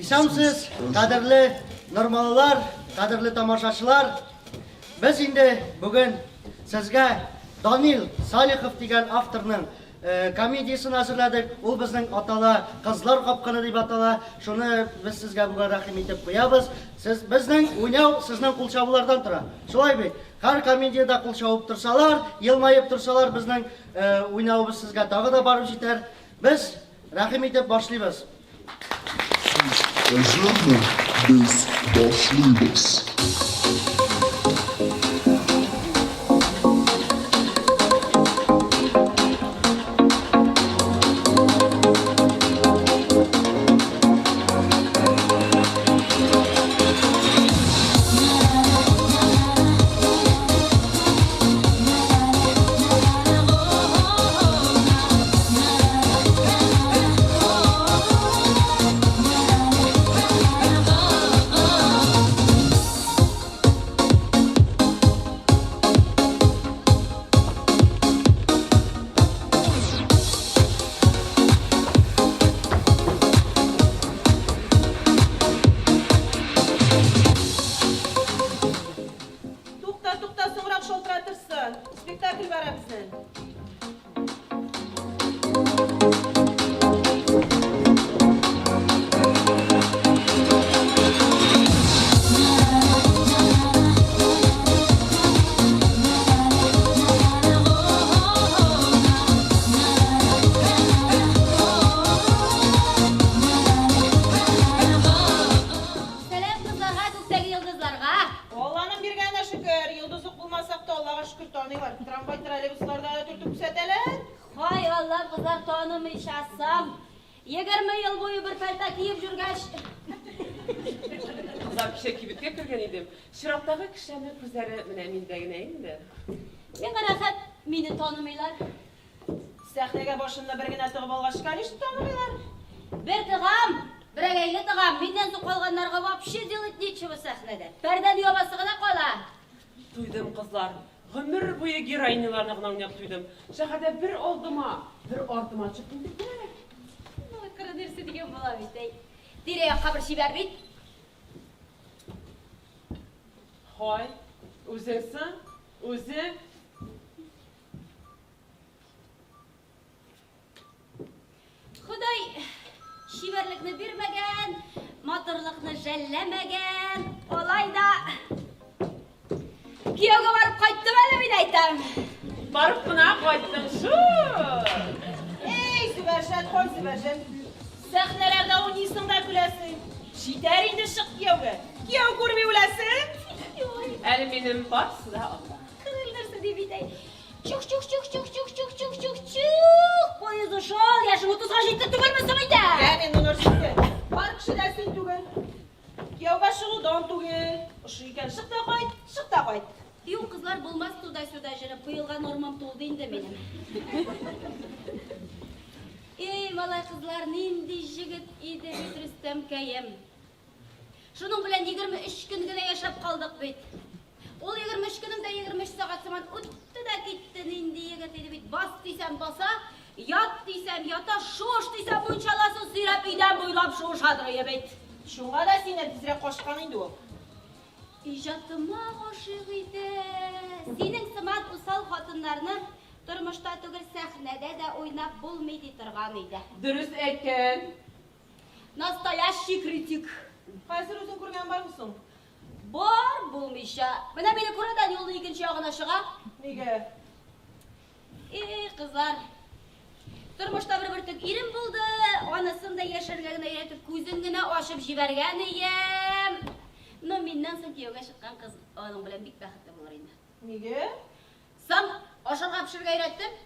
Исәнсез, кадерле нормалылар, кадерле тамашачылар. Без инде бүген сезгә Данил Салихов дигән авторның э, комедиясен әзерләдек. Ул безнең атала Кызлар капкыны дип атала. Шуны без сезгә бүген рәхим итеп куябыз. Сез безнең уйнау сезнең кул чабулардан тора. Шулай бит. Һәр комедиядә кул чабып торсалар, елмаеп торсалар, безнең э, уйнавыбыз сезгә тагы да барып җитәр. Без рәхим итеп башлыйбыз. Сез әзерме? Без башлыйбыз. Тукта, тукта, соңрак шалтыратырсың. Спектакль бара безнең. Сәлам кызларга, күктәге йолдызларга! Алланың биргәненә шөкер, йолдыз ук булмасак та, Аллага шөкер таныйлар. Трамвай, троллейбусларда да төртеп күрсәтәләр. Һай, Аллам, кызлар танымыйча соң! 20 ел буе бер пәлтә киеп йөргәч. Кызлар, кичә кибеткә кергән идем. Чираттагы кешеләрнең күзләре менә миндә генә инде. Миңа рәхәт, мине танымыйлар. Сәхнәгә башымны бер генә тыгып алгач, конечно, танымыйлар. Бер тыгам, берәгәйле тыгам. Миннән соң калганнарга вообще делать нечего сәхнәдә. Пәрдәне ябасы гына кала. Туйдым, кызлар. Гомер буе героиняларны гына уйнап туйдым. Шәһәрдә бер алдыма, бер артыма чыктым бит. Ну, кырын дигән була бит, әй. Тирә-якка бер чибәр бит. Хай, үзең соң? Үзең? Ходай чибәрлекне бирмәгән, матурлыкны жәлләмәгән, алай да кияүгә барып кайттым әле мин әйтәм. Барып кына кайттың шул. Эй, Зөбәрҗәт, кай Зөбәрҗәт. Сәхнәләрдә уйныйсың да көләсең. Җитәр инде чык кияүгә. Кияү күрми үләсең. Әле минем барысы да алда. Күңел нәрсә дип бит әй. Чух, чух, чух, чух, чух, чух, чух, чух, чух. Поезд ушел, яшең утызга җитте түгелме соң инде? Ә мин моны ишеттем. Бар кеше дә син түгел. Кияүгә чыгу дан түгел. Ошый икән, чык та кайт, чык та кайт. Юк, кызлар, булмас туда-сюда җөреп, быелга нормам тулды инде минем. Эй, малай кызлар, нинди җегет иде бит Рөстәмкәем. Шуның белән 23 көн генә яшәп калдык бит. Ул 23 көнем дә 23 сәгать сыман үтте дә китте. Нинди егет иде бит. Бас дисәм баса, ят дисәм ята, шуыш дисәм мунчаласын сөйрәп өйдән буйлап шуышадыр ие бит. Шуңа да синнән тизрәк качкан инде ул. Иҗатыма гашыйк иде. Синең сыман усал хатыннарны тормышта түгел, сәхнәдә дә уйнап булмый ди торган иде. Дөрес әйткән. Настоящий критик. Хәзер үзең күргән бармы соң? Бар булмыйча. Менә мине күрә дә юлның икенче ягына чыга. Нигә? Эй, кызлар. Тормышта бер бөртек ирем булды, анысын да яшәргә генә өйрәтеп, күзен генә ачып җибәргән ием. Но миннән соң кияүгә чыккан кыз аның белән бик бәхетле булыр инде. Нигә? Соң, ашарга пешерергә өйрәттем,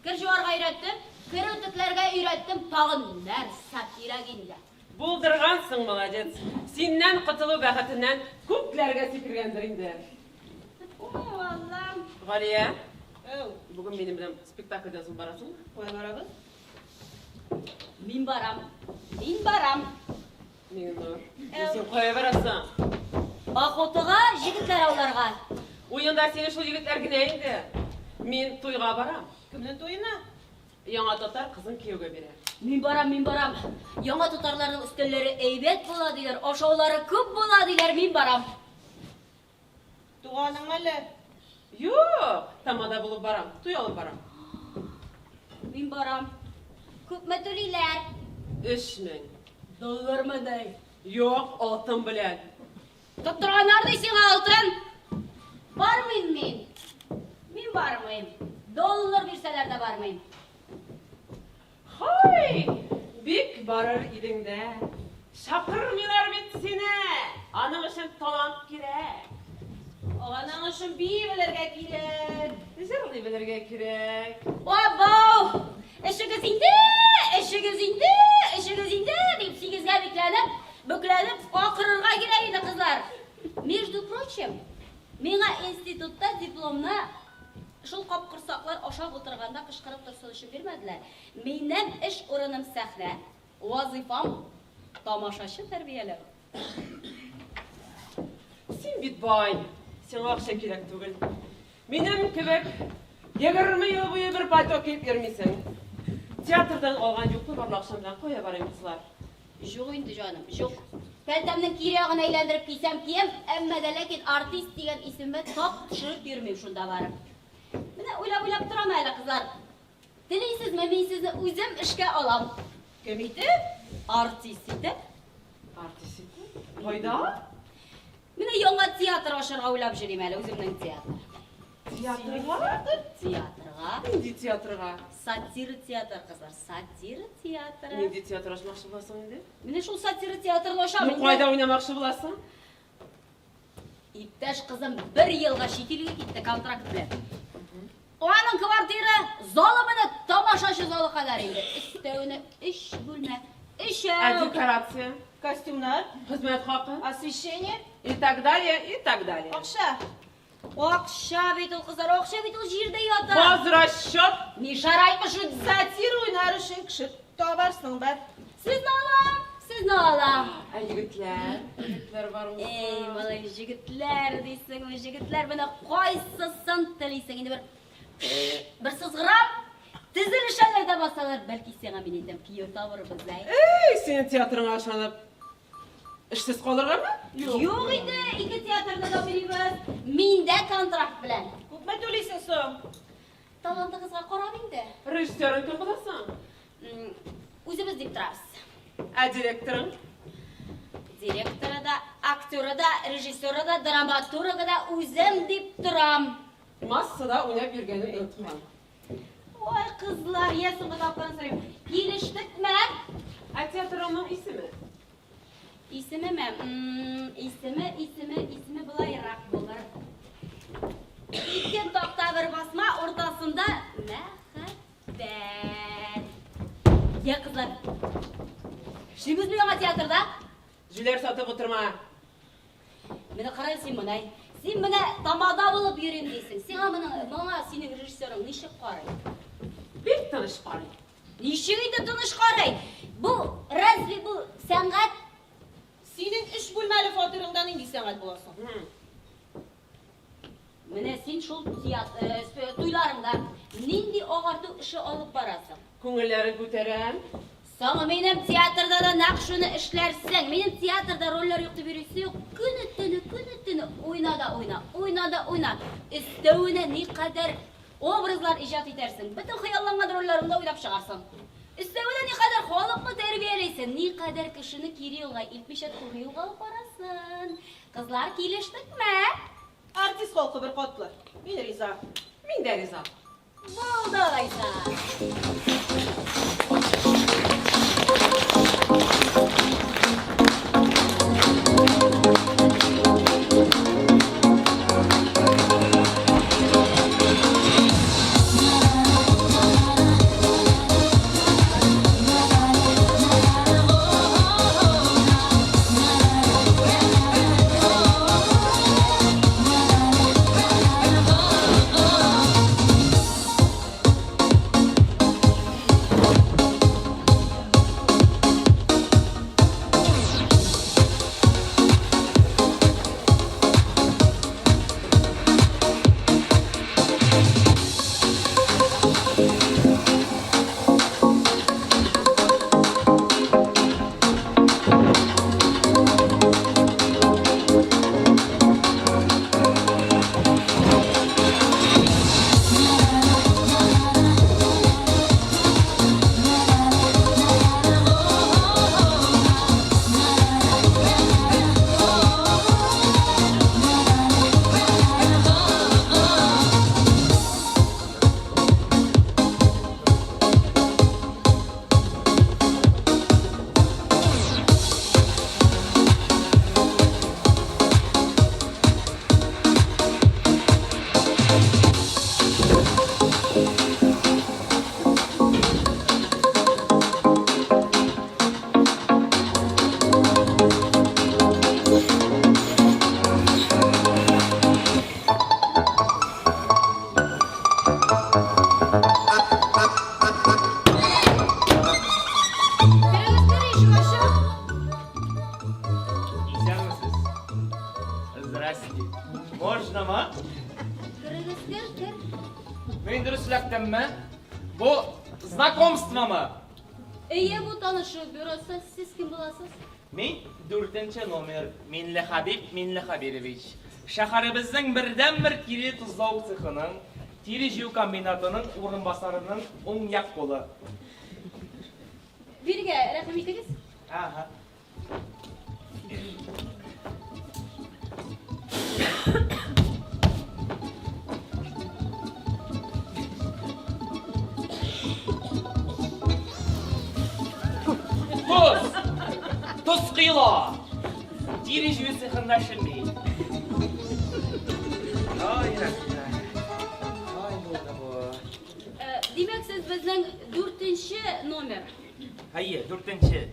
кер җуарга өйрәттем, кер үтүкләргә өйрәттем, тагын нәрсә кирәк инде? Булдыргансың, молодец. Синнән котылу бәхетеннән күкләргә сикергәндер инде. О, Аллам. Галия, Әү, бүген минем белән спектакльдән соң барасыңмы? Кая барабыз? Мин барам. Мин барам. Миңнур, син кая барасың? Охотага җегетләр ауларга. Уенда сине шул егетләр генә инде. Мин туйга барам. Кемнең туена? Яңа татар кызын кияүгә бирә. Мин барам, мин барам. Яңа татарларның өстәлләре әйбәт була диләр, ашаулары күп була диләр, мин барам. Туганың әллә? Юк, тамада булып барам, туй алып барам. Мин барам. Күпме түлиләр? 3000. Доллармы ди? Юк, алтын белән. Тоттырганнар ди сиңа алтын. Бармыйм мин. Мин бармыйм. Доллар бирсәләр дә бармыйм. Хай, бик барыр идең дә. Чакырмыйлар бит сине. Аның өчен талант кирәк. Аның өчен бии белергә кирәк. Җырлый белергә кирәк. Абау! Эшегез инде, эшегез инде, эшегез инде дип сигезгә бикләнеп, бөкләнеп акырырга кирәк иде, кызлар. Между прочим, миңа институтта дипломны шул капкорсаклар ашап утырганда кычкырып торсын өчен бирмәделәр. Минем эш урыным сәхнә, вазыйфам тамашачы тәрбияләү. Син бит бай, сиңа акча кирәк түгел. Минем кебек 20 ел буе бер пальто киеп йөрмисең. Театрдан алган юклы барлы акчам белән кая барыйм, кызлар? Юк инде, җаным, юк. Пәлтәмнең кире ягын әйләндереп кисәм киям, әмма дә ләкин артист дигән исемгә тап төшереп йөрмим шунда барып. Менә уйлап-уйлап торам әле, кызлар. Телисезме, мин сезне үзем эшкә алам. Кем итеп? Артист итеп. Артист итеп? Кайда? Менә яңа театр ачарга уйлап йөрим әле, үземнең театр. Театрга? Театрга. Нинди театрга? Сатира театр, кызлар, сатира театры. Нинди театр ачмакчы буласың инде? Менә шул сатира театрын ачам Ну, инде. кайда уйнамакчы буласың? Иптәш кызым бер елга чит илгә китте контракт белән. Аның квартира залы менә тамашачы залы кадәр инде. Өстәвенә өч бүлмә, Ә өчәү. декорация? Костюмнар, Хезмәт хакы? освещение, И так далее, и так далее. акча. Акча бит ул, кызлар, акча бит ул җирдә ята. Возрасчет. Мишар айтмыш Сатира уйнар өчен кеше табарсың бер. Сезне алам, сезне алам. Ә егетләр? Егетләр бар ул. Эй, малай, җегетләр дисеңме, җегетләр, менә кайсысын телисең инде бер бер сызгырам, тезелешәләр дә басалар, бәлки сиңа мин әйтәм, кияү табырбыз, әй. Эй, синең театрыңа ышанып, эшсез калыргамы? Юк инде, ике театрда да уйныйбыз. Миндә контракт белән. Күпме түлисең соң? Талантыгызга карап инде. Режиссерың кем буласың? Үзебез дип торабыз. Ә директорың? Директоры да, актеры да, режиссеры да, драматургы да үзем дип торам. Массада уйнап йөргәнен онытма. Ой, кызлар, я соңгы тапкырын сорыйм. Килештекме? Ә театрыңның исеме? Исемеме? Исеме, исеме, исеме былайрак булыр. Ике такта бер басма уртасында мәхәббәт. Я, кызлар, эшлибезме яңа театрда? Җүләр сатып утырма. Менә кара син моны. Син менә тамада булып йөрим дисең. Сиңа моның, моңа синең режиссерың ничек карый? Бик тыныч карый. Ничек инде тыныч карый? Бу разве бу сәнгать? Синең өч бүлмәле фатирыңда нинди сәнгать була соң? Менә син шул туйларыңда нинди агарту эше алып барасың? Күңелләрен күтәрәм. Соң минем театрда да нәкъ шуны эшләрсең. Минем театрда рольләр юк дип йөрисе юк. Көне төне, көне төне уйна да уйна, уйна да уйна. Өстәвенә никадәр образлар иҗат итәрсең. Бөтен хыялланган рольләреңне уйлап чыгарсың. Өстәвенә никадәр халыкны тәрбиялисең, никадәр кешене кире юлга илтмичә туры юлга алып барасың. Кызлар, килештекме? Артист халкы бер катлы. Мин риза. Мин дә риза. Булды алайса. эләктемме? Бу знакомствомы? Әйе, бу танышу бюросы. Сез кем буласыз? Мин дүртенче номер, Минлехабиб Минлехабирович. Шәһәребезнең бердәнбер тире тозлау цехының, тире җыю комбинатының урынбасарының уң як кулы. Бирегә рәхим итегез. Ага. Тоз! Тоз коела! Тире җыю цехында эшләми. Ай, рәхмәт. Ай, булды бу. Э, Димәк, сез безнең дүртенче номер. Әйе, дүртенче.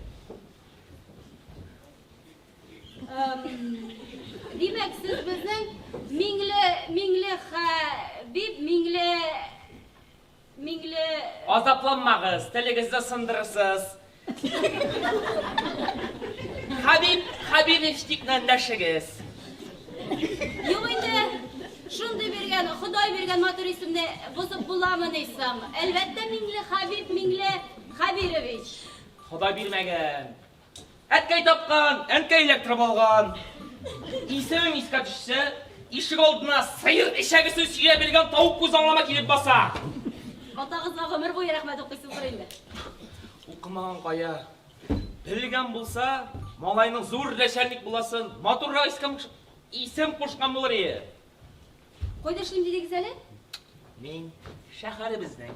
Димәк, сез безнең Миңле, Миңле Хәбиб, Миңле, Миңле... Азапланмагыз, телегезне сындырырсыз. Хәбиб Хәбибович дип эндәшегез. Юк инде, шундый биргән, Ходай биргән матур исемне бозып буламыни соң? Әлбәттә, Миңле Хәбиб, Миңле Хәбирович. Ходай бирмәгән. Әткәй тапкан, әнкәй эләктереп алган. Исемем искә төшсә, ишек алдына сыер эчәгесен сөя биргән тавык күз аңлама килеп баса. Атагызга гомер буе рәхмәт укыйсыздыр инде. Укымаган кая? Белгән булса, малайның зур нәчәлник буласын, матуррак исем, исем кушкан булыр ие. Кайда эшлим дидегез әле? Мин шәһәребезнең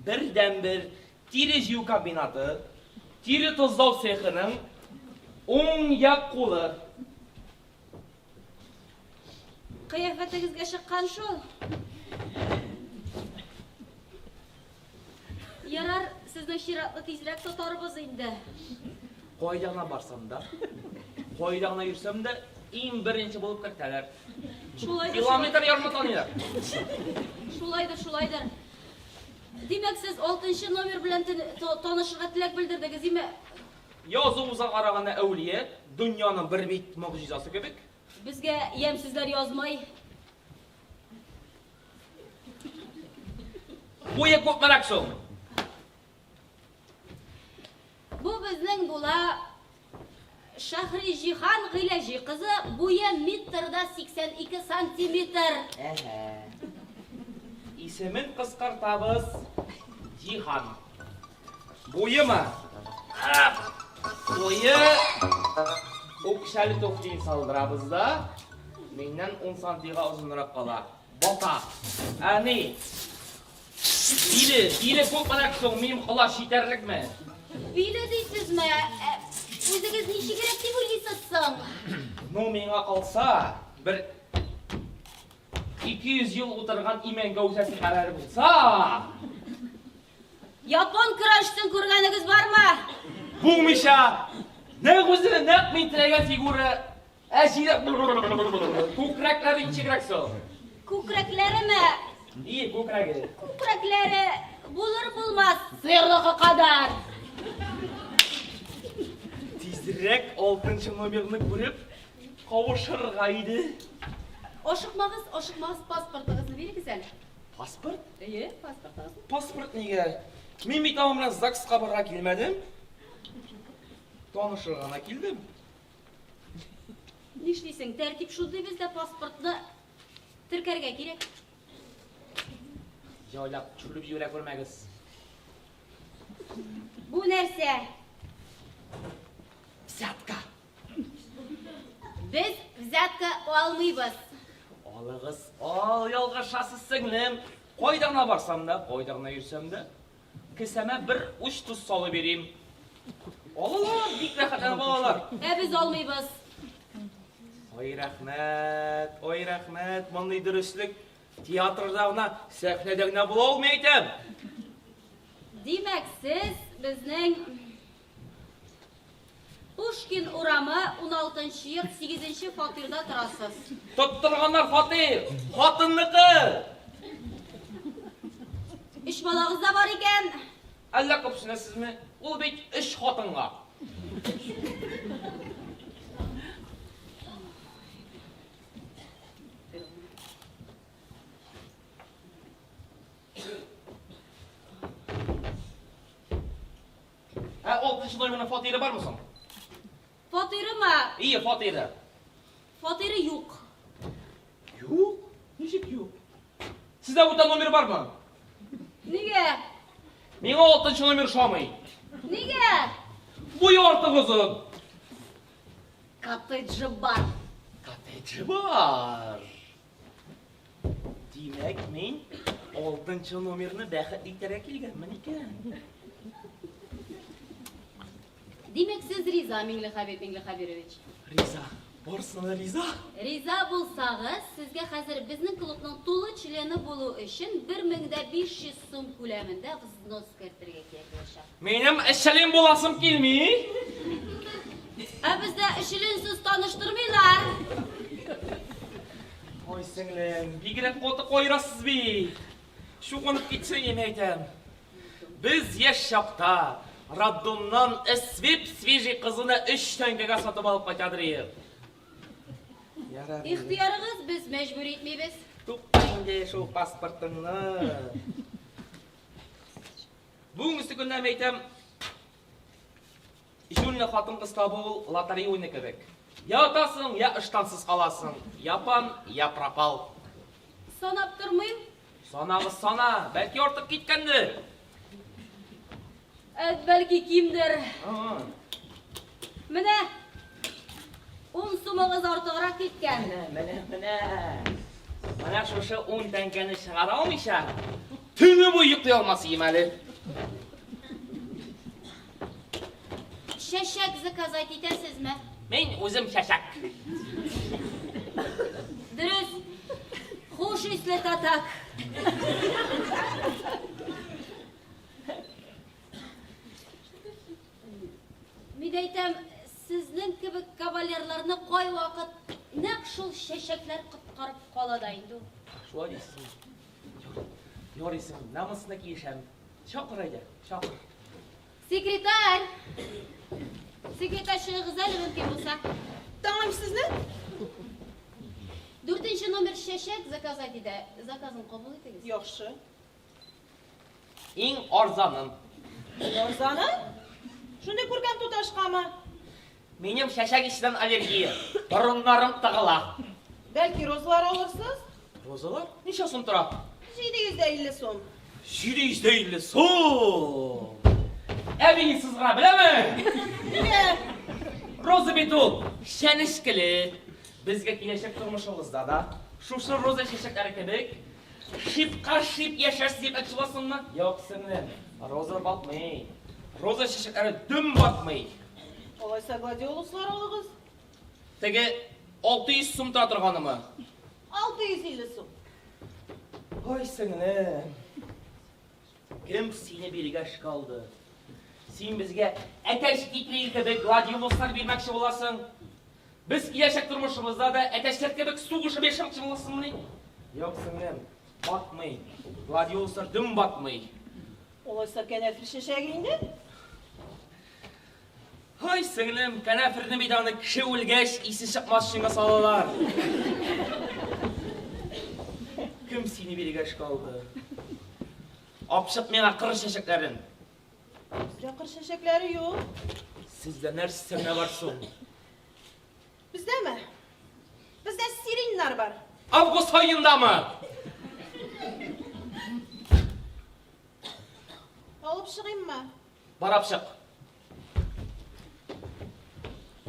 бердәнбер Тире җыю комбинаты, тире тозлау цехының уң як кулы. Кыяфәтегезгә чыккан шул. Ярар, сезнең чиратны тизрәк тотарбыз инде. Кайда гына барсам да, кайда гына йөрсәм дә, иң беренче булып кертәләр. Шулайдыр. Километр ярымны таныйлар. Шулайдыр, шулайдыр. Димәк, сез алтынчы номер белән танышырга теләк белдердегез, име? Язуыбызга караганда әүлия, дөньяның бер бит могҗизасы кебек. Безгә ямьсезләр язмай. Буе күпмерәк соң? Бу безнең була Шәһриҗиһан Гыйләҗи кызы, буе метр да 82 сантиметр. Әһә. Исемен кыскартабыз. Җиһан. Буемы? Буе үкчәле туфлин салдырабыз да, миннән 10 сантига озынрак кала. Бата. Әни, Биле, биле күпмерәк соң, минем колач җитәрлекме? Биле дисезме? Ә, үзегез ничегрәк дип уйлыйсыз соң? Ну, миңа калса, бер 200 ел утырган имән гәүсәсе кадәр булса. Япон көрәшчесен күргәнегез бармы? Булмыйча! Нәкъ үзе, нәкъ мин теләгән фигура. Ә җирәк күкрәкләре ничегрәк соң? Күкрәкләреме? И, күкрәге. Күкрәкләре булыр булмас сыерлыкы кадәр. Тизрәк алтынчы номерны күреп, кавышырга иде. Ашыкмагыз, ашыкмагыз, паспортыгызны бирегез әле. Паспорт? Әйе, паспортыгызны. Паспорт нигә? Мин бит аның белән ЗАГСка барырга килмәдем. Танышырга гына килдем. Нишлисең, тәртип шундый бездә паспортны теркәргә кирәк. Җайлап төшереп җибәрә күрмәгез. Бу нәрсә? Взятка. Без взятка алмыйбыз. Алыгыз, ал, ялгышасыз, сеңлем. Кайда гына барсам да, кайда гына йөрсәм дә, Кесәмә бер уч тоз салып бирим. Алалар, бик рәхәтләнеп алалар. Ә без алмыйбыз. Ой, рәхмәт, ой, рәхмәт, мондый дөреслек театрда гына, сәхнәдә генә була ул, мин әйтәм. Димәк, сез безнең Пушкин урамы, 16 нчы йорт, 8 нче фатирда торасыз. Тоттырганнар фатир, хатынныкы. Өч балагыз да бар икән. Әллә күпсенәсезме? Ул бит өч хатынга. Алтынчы номерның фатиры бармы соң? Фатирымы? Ие, фатиры. Фатиры юк. Юк? Ничек юк? Сездә бүтән номер бармы? Нигә? Миңа алтынчы номер ошамый. Нигә? Буе артык озын. Коттеджы бар. Коттеджы бар. Димәк, мин алтынчы номерны бәхетле итәргә килгәнмен икән. Димәк, сез риза, Миңлехәбиб Миңлехәбирович. Риза. Барысына да риза. Риза булсагыз, сезгә хәзер безнең клубның тулы члены булу өчен 1500 сум күләмендә взнос кертергә кирәк булачак. Минем член буласым килми. Ә бездә членсыз таныштырмыйлар. Ой, сеңлем, бигрәк каты каерасыз бит. Чукынып китсен, яме әйтәм. Без яшь чакта роддомнан свип свежий кызына өч тәңкәгә сатып алып кайтадыр идек. Ярар. Ихтыярыгыз, без мәҗбүр итмибез. Тукта инде шул паспортыңны. Бүгенге көндә әйтәм, Җүнле хатын-кыз табу ул лотерея уены кебек. Я отасың, я ыштансыз каласың. Я пан, я пропал. Санап тормыйм. Санагыз сана, бәлки артып киткәндер. Ә, бәлки кимдер. Менә ун сумыгыз артыграк киткән. Менә, менә, менә. Менә шушы ун тәңкәне чыгара алмыйча, төне буе йоклый алмас идем әле. Чәчәк заказать итәсезме? Мин үзем чәчәк. Дөрес. Хуш исле татак. Мин әйтәм, сезнең кебек кавалерларны кайвакыт нәкъ шул чәчәкләр коткарып кала да инде ул. Шулай дисезме? Ярый, сеңлем, намусына килешәм. Чакыр әйдә, чакыр. Секретарь! Секретарь чыгыгыз әле мөмкин булса. Тыңлыйм сезне. Дүртенче номер чәчәк заказать итә. Заказын кабул итегез. Яхшы. Иң арзанын. Иң арзаны? Шундый күркәм туташкамы? Минем чәчәк исеннән аллергия. Борыннарым тыгыла. Бәлки розалар алырсыз? Розалар? Ничә сум тора? 750 сум. 750 сум! Әби сызгыра беләме? Нигә? Роза бит ул чәнечкеле. Безгә киләчәк тормышыбызда да шушы роза чәчәкләре кебек шипка шип яшәрсез дип әйтеп чыгасыңмы? Юк, сеңлем. Роза батмый. Роза чәчәкләре дөм батмый. Алайса гладиолуслар алыгыз. Теге 600 сум тора торганымы? 650 сум. Ой, сеңлем. Кем сине биргә эшкә алды? Син безгә әтәч китлеге кебек гладиолуслар бирмәкче буласың. Без киләчәк тормышыбызда да әтәчләр кебек сугышып яшәмәкче буласыңмыни? Юк, сеңлем, батмый. Гладиолуслар дөм батмый. Алайса кәнәфер чәчәге инде? Һай, сеңлем, канәферне бит аны кеше үлгәч, исе чыкмас өчен генә салалар. Кем сине бирегә эшкә алды? Апчык миңа кыр чәчәкләрен. Бездә кыр чәчәкләре юк. Сездә нәрсә генә бар соң? Бездәме? Бездә сиреньнар бар. Август аендамы? Алып чыгыйммы? Барап чык.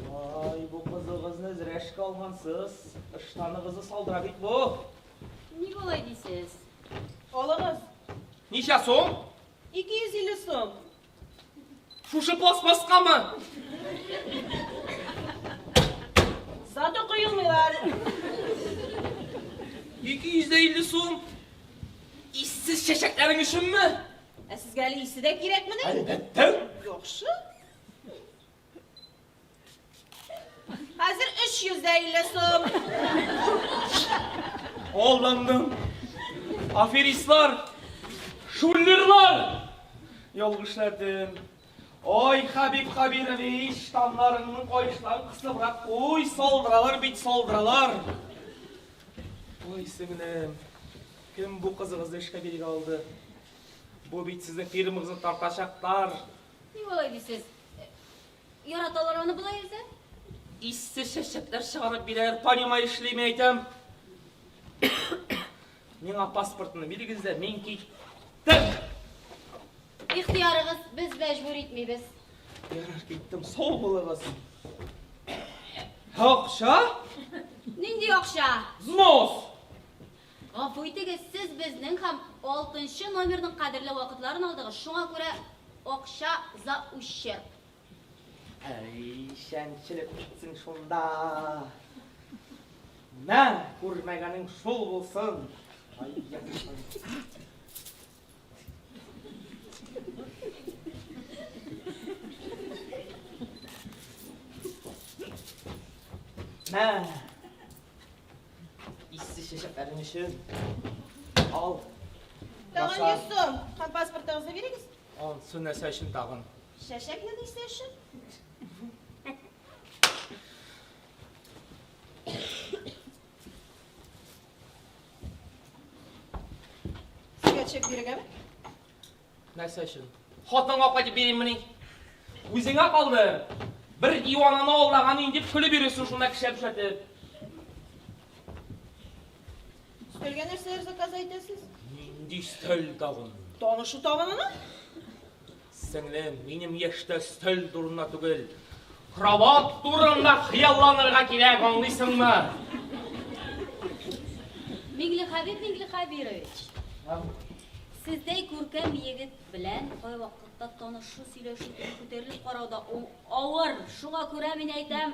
Ай, бу кызыгызны зрәшкә алгансыз. Ыштаныгызны салдыра бит бу. Ник алай дисез? Алыгыз. Ничә сум? 250 сум. Шушы пластмасскамы? Зато коелмыйлар. 250 сум. Иссез чәчәкләрең өченме? Ә сезгә әле исе дә кирәкмени? Әлбәттә. Яхшы. Хәзер 350 сум. Алдандым. Аферистлар, шулерлар. Ялгыш эшләдем. Ой, Хабиб Хабирович, штаннарыңның каешларын кысыбрак куй, салдыралар бит, салдыралар. Ой, сеңлем, кем бу кызыгызны эшкә бирергә алды? Бу бит сезнең фирмагызны тартачаклар. Ник алай дисез? Яраталар аны болай үзе. Иссе чәчәкләр чыгарып бирәләр, понимаешь ли, мин әйтәм. Миңа паспортны бирегез дә, мин киттем. Ихтыярыгыз, без мәҗбүр итмибез. Ярар, киттем, сау булыгыз. Акча? Нинди акча? Взнос! Гафу итегез, сез безнең һәм алтынчы номерның кадерле вакытларын алдыгыз, шуңа күрә акча за ущерб. Әй, чәнчелеп китсен шунда. Мә, күрмәгәнең шул булсын. Ай, Мә. Иссе чәчәкләрең өчен. Ал. Тагын 100 сум. Һәм паспортыгызны бирегез. Ансы нәрсә өчен тагын? Чәчәкне нәрсә өчен? Сезгә чек бирергәме? Нәрсә өчен? Хатынга кайтып бириммени? Үзеңә калды. Бер дивананы алдаган инде дип көлеп йөрисең шунда кешә күрсәтеп. Өстәлгә нәрсәләр заказ әйтәсез? Нинди өстәл тагын? Танышу табынына? Сеңлем, минем яшьтә өстәл турында түгел, кровать турында хыялланырга кирәк, аңлыйсыңмы? Миңлехәбиб Миңлехәбирович, сездәй күркәм егет белән кайвакытта танышу, сөйләшү теле күтәрелеп карау да авыр. Шуңа күрә мин әйтәм,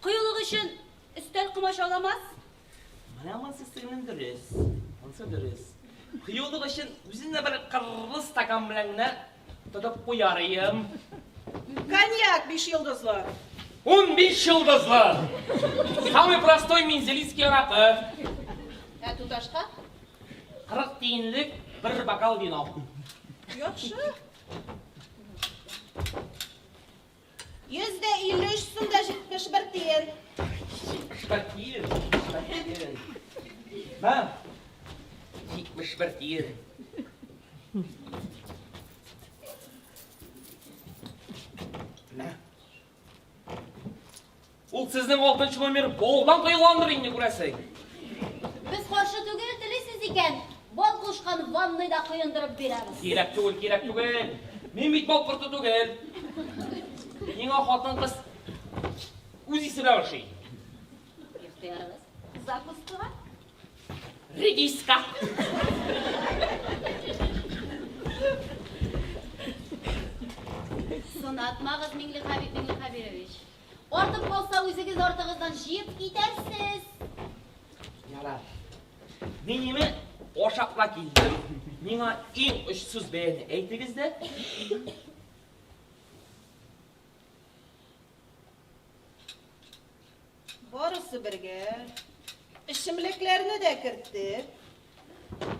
кыюлык өчен өстәл комачауламас. Менә монысы сеңлем дөрес. Монысы дөрес. Кыюлык өчен үзем дә бер кырлы стакан белән генә тотып куяр идем. Коньяк биш йолдызлы. 15 йолдызлы. Самый простой мензелинский аракы. Ә туташка? 40 тиенлек бер бокал вино. Яхшы. 153 сум да 71 тиен. 71 тиен. 71 тиен. Мә. 71 тиен. Мә. Ул сезнең алтынчы номер балдан коелгандыр инде, күрәсең. Без каршы түгел, телисез икән, бал кушкан ванныйда коендырып бирәбез. Кирәк түгел, кирәк түгел. Мин бит бал корты түгел. Миңа хатын-кыз үз исе белән ошый. Ихтыярыгыз. Закускага. Редиска. Сынатмагыз, Миңлехәбиб Миңлехәбирович. Артып калса, үзегез артыгыздан җыеп китәрсез. Ярар. Мин име ашапла килдем. Миңа иң очсыз бәяне әйтегез дә. Барысы бергә. Эчемлекләрне дә керттек.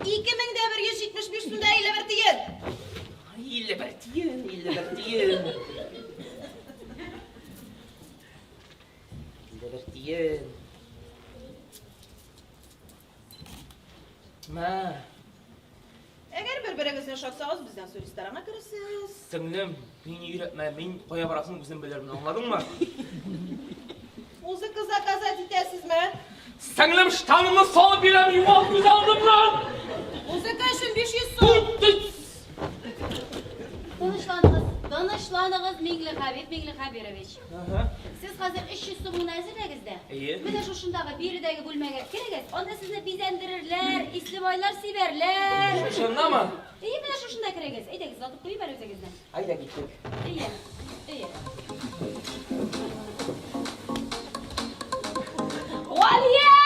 2175 сум да 51 тиен. 51 тиен, 51 тиен. 51 тиен. Мә. Әгәр бер-берегезне ошатсагыз, бездән соң ресторанга керерсез. Сеңлем, мине өйрәтмә, мин кая барасын үзем белермен, аңладыңмы? Музыка заказать итәсезме? Сеңлем, штанымны салып бирәм, югал күз алдымнан! Музыка өчен 500 сум. Тынычланыгыз, тынычланыгыз, Миңлехәбиб Миңлехәбирович. Сез хәзер 300 сум гына әзерләгез дә. Әйе. Менә шушындагы биредәге бүлмәгә керегез, анда сезне бизәндерерләр, ислемайлар сибәрләр. Шушындамы? Әйе, менә шушында керегез. Әйдәгез, озатып куйыйм әле үзегезне. Әйдә киттек. Әйе. Әйе. Галия!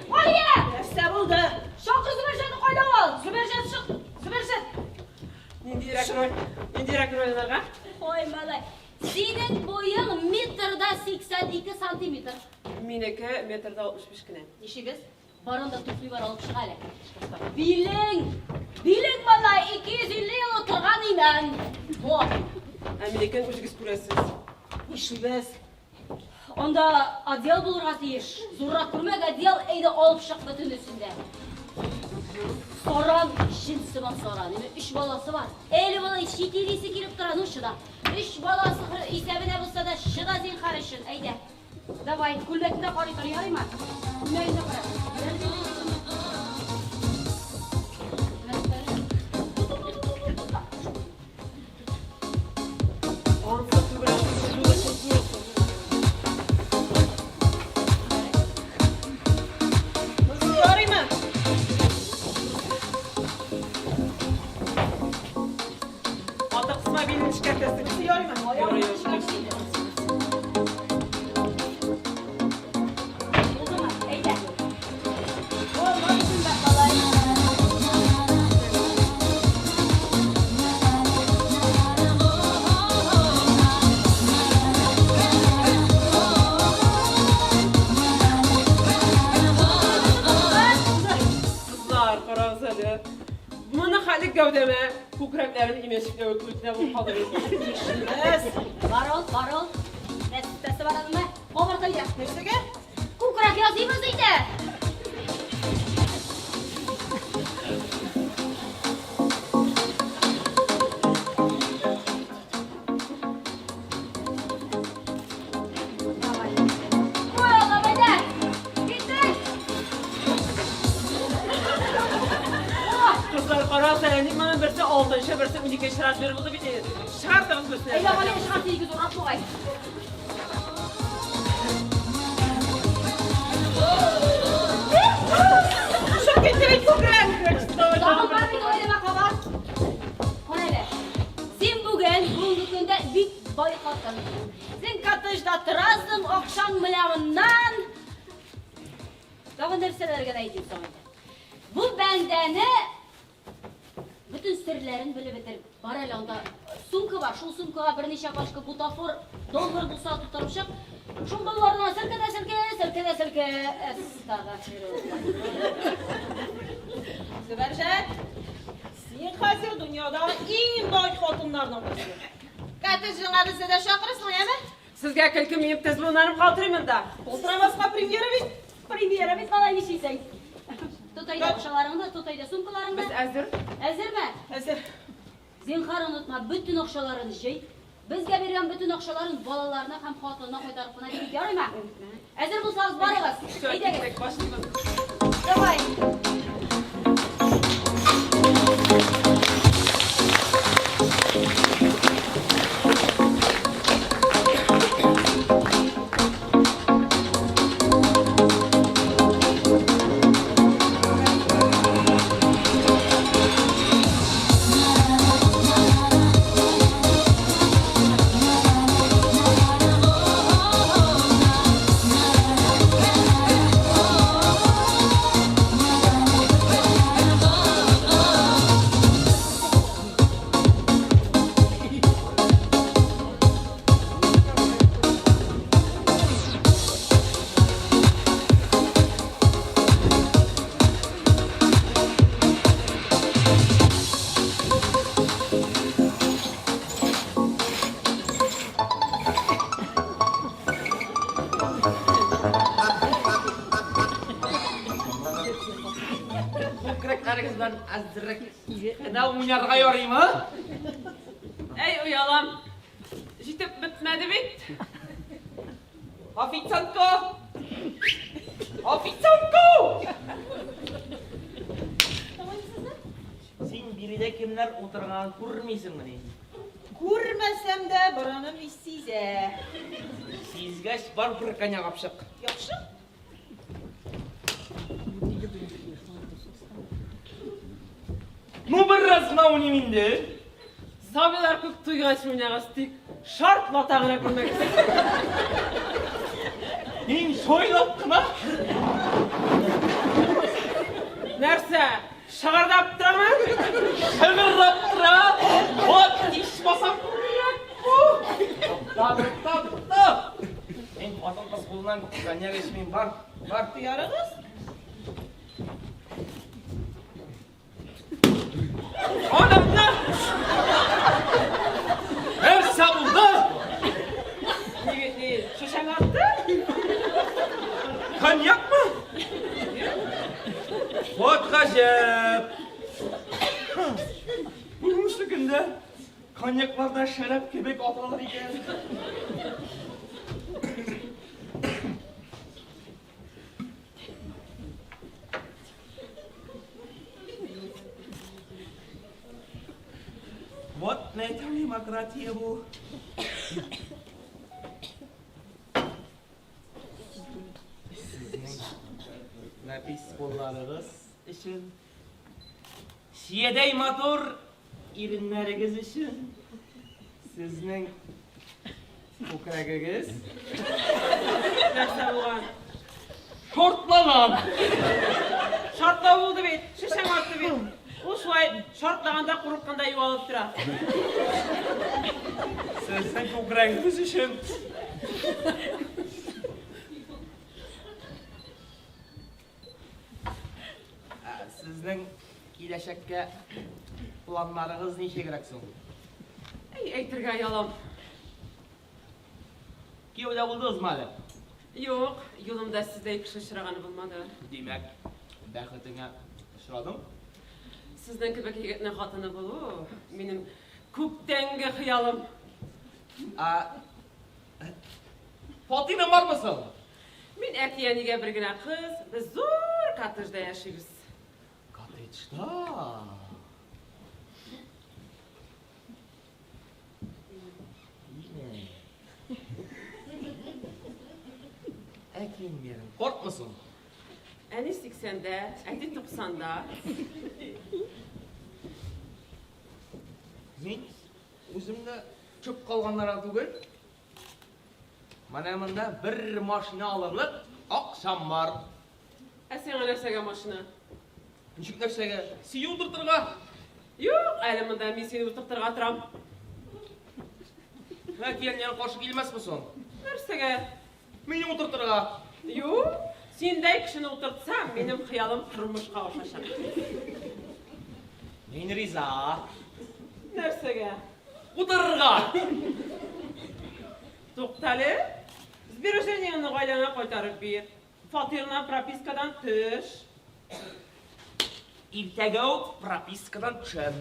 Галия! Нәрсә булды? Чакыр Зөбәрҗәтне, кайда ул? Зөбәрҗәт чык! Зөбәрҗәт! Ниндирәк роль? Ниндирәк рольләргә? Ой, малай. Синең буең метрда 82 сантиметр. Минеке метрда 65 кенә. Нишибез? Бар анда туфли бар, алып чык әле. Билең! Билең, малай, 250 ел утырган имән. Во! Ә минекен үзегез күрәсез. Нишлибез? Анда одеял булырга тиеш. Зуррак күрмәк одеял, әйдә алып чык бөтенесен дә. Саран, җен сыман саран. Инде өч баласы бар. Әле болай чит ил исе килеп тора, ну чыда. Өч баласы исәбенә булса да чыда зинһар өчен. Әйдә. Давай, күлмәкне дә карый тор, ярыймы? Күлмәгеңне кара. Ярыймы? Аты кысма билен эшкәртәсең. Ярыймы? Ярый, ярый. Булдымы? Әйдә. О, күлмәк, малай. Кызлар, карагыз әле. Моны хәле гәүдәмә, күкрәкләрем имәчекләве кебек кенә булып калды бит. Без. Бар ул, бар ул. Нәрсәсе бар аның? Кабарт әйдә. Нәрсәгә? Күкрәк языйбыз әйдә. Давай. Ой, Аллам, әйдә. Киттек. Кызлар, карагыз әле, ник моның берсе алтынчы, берсе уникенче размер булды бит инде. Чыгартыгыз берсен. Әйдә, Галия, чыгар, синеке зуррак бугай. Шып китте бит күкрәк. Тагын бар бит уйлама кабат. Кара әле. Син бүген, бүгенге көндә бик бай хатын. Син коттеджда торасың, акчаң менә моннан. Тагын нәрсәләр генә әйтим соң инде. Бу бәндәне бөтен серләрен белеп бетер. Бар әле анда сумка бар, шул сумкага берничә пачка бутафор доллар булса тутырып чык. Шул долларны селкә дә селкә, селкә дә селкә. Әстәгъфирулла. Зөбәрҗәт, син хәзер дөньядагы иң бай хатыннарның берсе. Коттеджыңа безне дә чакырасың, яме? Сезгә көлке минем тез буыннарым калтырый монда. Калтырамаска премьера бит. Премьера бит, малай, нишлисең? Тот әйдә акчаларыңны, тот әйдә сумкаларыңны. Без әзер. Әзерме? Әзер. Зинһар онытма, бөтен акчаларын җый. Безгә биргән бөтен акчаларын балаларына һәм хатынына кайтарып кына бирик, ярыймы? Әзер булсагыз, барыгыз. Все, Әйдәгез. киттек, башлыйбыз. Давай. Күкрәкләрегез белән әзрәк кенә уйнарга ярыймы? Әй, оялам. Җитеп бетмәде бит. Официантка! Официантка! Син биредә кемнәр утырганын күрмисеңмени? Күрмәсәм дә, борыным сизә. Сизгәч, бар бер коньяк алып чык. Яхшы. Ну, бераз гына уйныйм инде. Сабыйлар күк туйгач уйнагыз, тик шартлата гына күрмәгез. Мин шойлап кына. Нәрсә, шыгырдап торамы? Шыгырдап тора. Вот, ичмасам күрәк бу. Тукта, тукта, тукта. Мин хатын-кыз кулыннан коньяк эчмим, бар, бар. Ярыгыз. Анамны! Нәрсә булды? Егет, ни, шешәң атты? Коньякмы? Вот гаҗәп! Коньяклар да шәраб кебек аталар икән. Вот мәйтәм демократия бу. Сезнең нәфис кулларыгыз өчен, чиядәй матур иреннәрегез өчен, сезнең күкрәгегез Нәрсә булган? шортлаган. Шартлау булды бит, шешәң атты бит. Ул шулай шартлаганда курыкканда югалып тора. Сезнең күкрәгегез өчен. Ә, Сезнең киләчәккә планнарыгыз ничегрәк соң? Әй, әйтергә оялам. Кияүдә булдыгызмы әле? Юк, юлымда сездәй кеше очраганы булмады. Димәк, бәхетеңә очрадың? Сезнең кебек егетнең хатыны булу минем күптәнге хыялым. Ә фатирың бармы соң? Мин әти-әнигә бер генә кыз, без зур коттеджда яшибез. Коттеджда. Ә киемнәрең картмы соң? Әни 80-дә, әти 90-да. Мин үзем дә чөп калганнардан түгел. Менә монда бер машина алырлык акчам бар. Ә сиңа нәрсәгә машина? Ничек нәрсәгә? Сине утыртырга. Юк, әле монда мин сине утыртырга торам. Әти-әниләр каршы килмәсме соң? Нәрсәгә? Мине утыртырга. Юк, синдәй кешене утыртсам, минем хыялым тормышка ашачак. Мин риза. Нәрсәгә? Утырырга. Туктале. Сбережениеңне гаиләңә кайтарып бир. Фатирына пропискадан төш. Иртәгә үк пропискадан төшәм.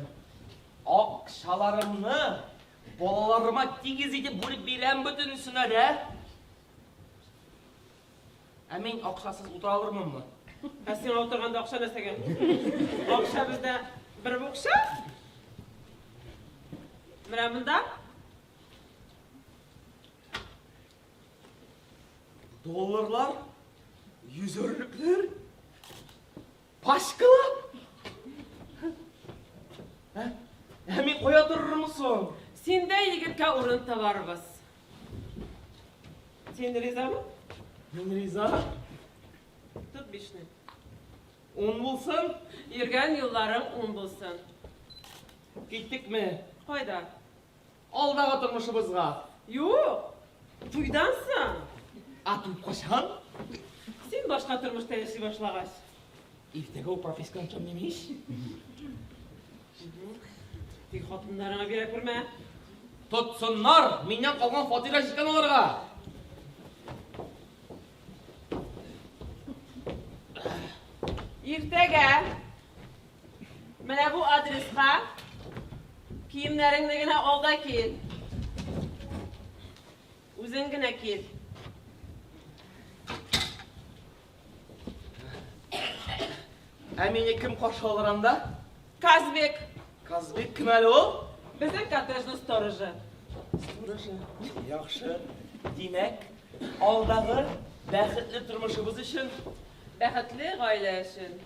Акчаларымны балаларыма тигез итеп бүлеп бирәм бөтенесенә дә. Ә мин акчасыз утыра алырмынмы? Ә сиңа утырганда акча нәрсәгә? Акча бездә бер букча. Менә монда. Долларлар, йөзәрлекләр, пачкалар. Ә, ә мин кая торырмын соң? Синдәй егеткә урын табарбыз. Син ризамы? Мин риза. Тот бишне. Ун булсын. Йөргән юлларың ун булсын. Киттекме? Кайда? Алдагы тормышыбызга. Юк, туйдан соң. Ә туй кайчан? Син башка тормышта яши башлагач. Иртәгә үк прописканы төшәм ич. Тик хатыннарыңа бирә күрмә. Тотсыннар, миннән калган фатирга җиткән аларга. Иртәгә Менә бу адреска киемнәреңне генә ал да кил. Үзең генә кил. Ә мине кем каршы алыр анда? Казбек. Казбек кем әле ул? Безнең коттеджның сторожы. Сторожы. Яхшы. Димәк, алдагы бәхетле тормышыбыз өчен, бәхетле гаилә өчен.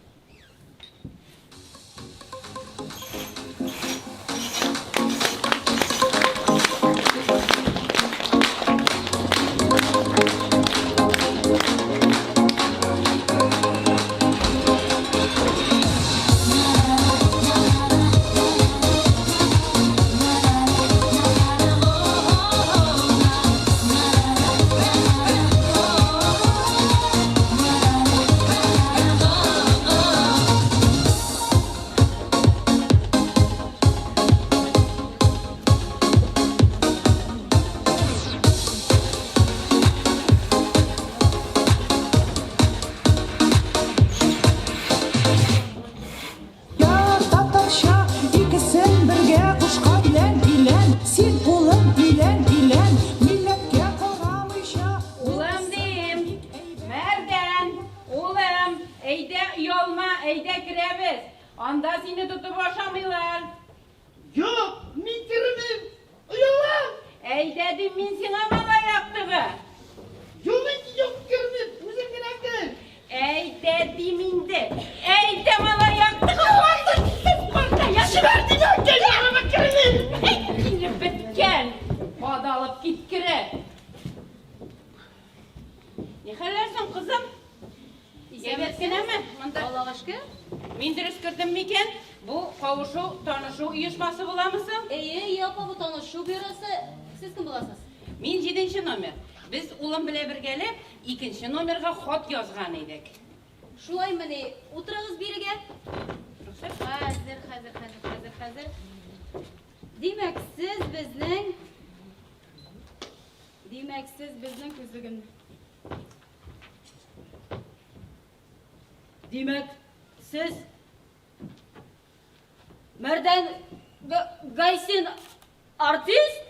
дим мин сиңа, малай актыгы. Юк инде, юк, кермим, үзең генә кер. Әйдә дим инде. Әйдә, малай актыгы. Җибәр дим, әнкәй, кермим. Әй, килеп беткән. Кадалып киткере. Ни хәлләр соң, кызым? Әйбәт кенәме? Монда Аллага шөкер. Мин дөрес кердем микән? Бу кавышу, танышу оешмасы буламы соң? Әйе, әйе, апа, бу танышу бюросы. Сез кем буласыз? Мин җиденче номер. Без улым белән бергәләп икенче номерга хат язган идек. Шулаймыни? Утырыгыз бирегә. Рөхсәт? Хәзер, хәзер, хәзер, хәзер, хәзер. Димәк, сез безнең Димәк, сез безнең күзлегемне. Димәк, сез Мәрдән Гайсин артист?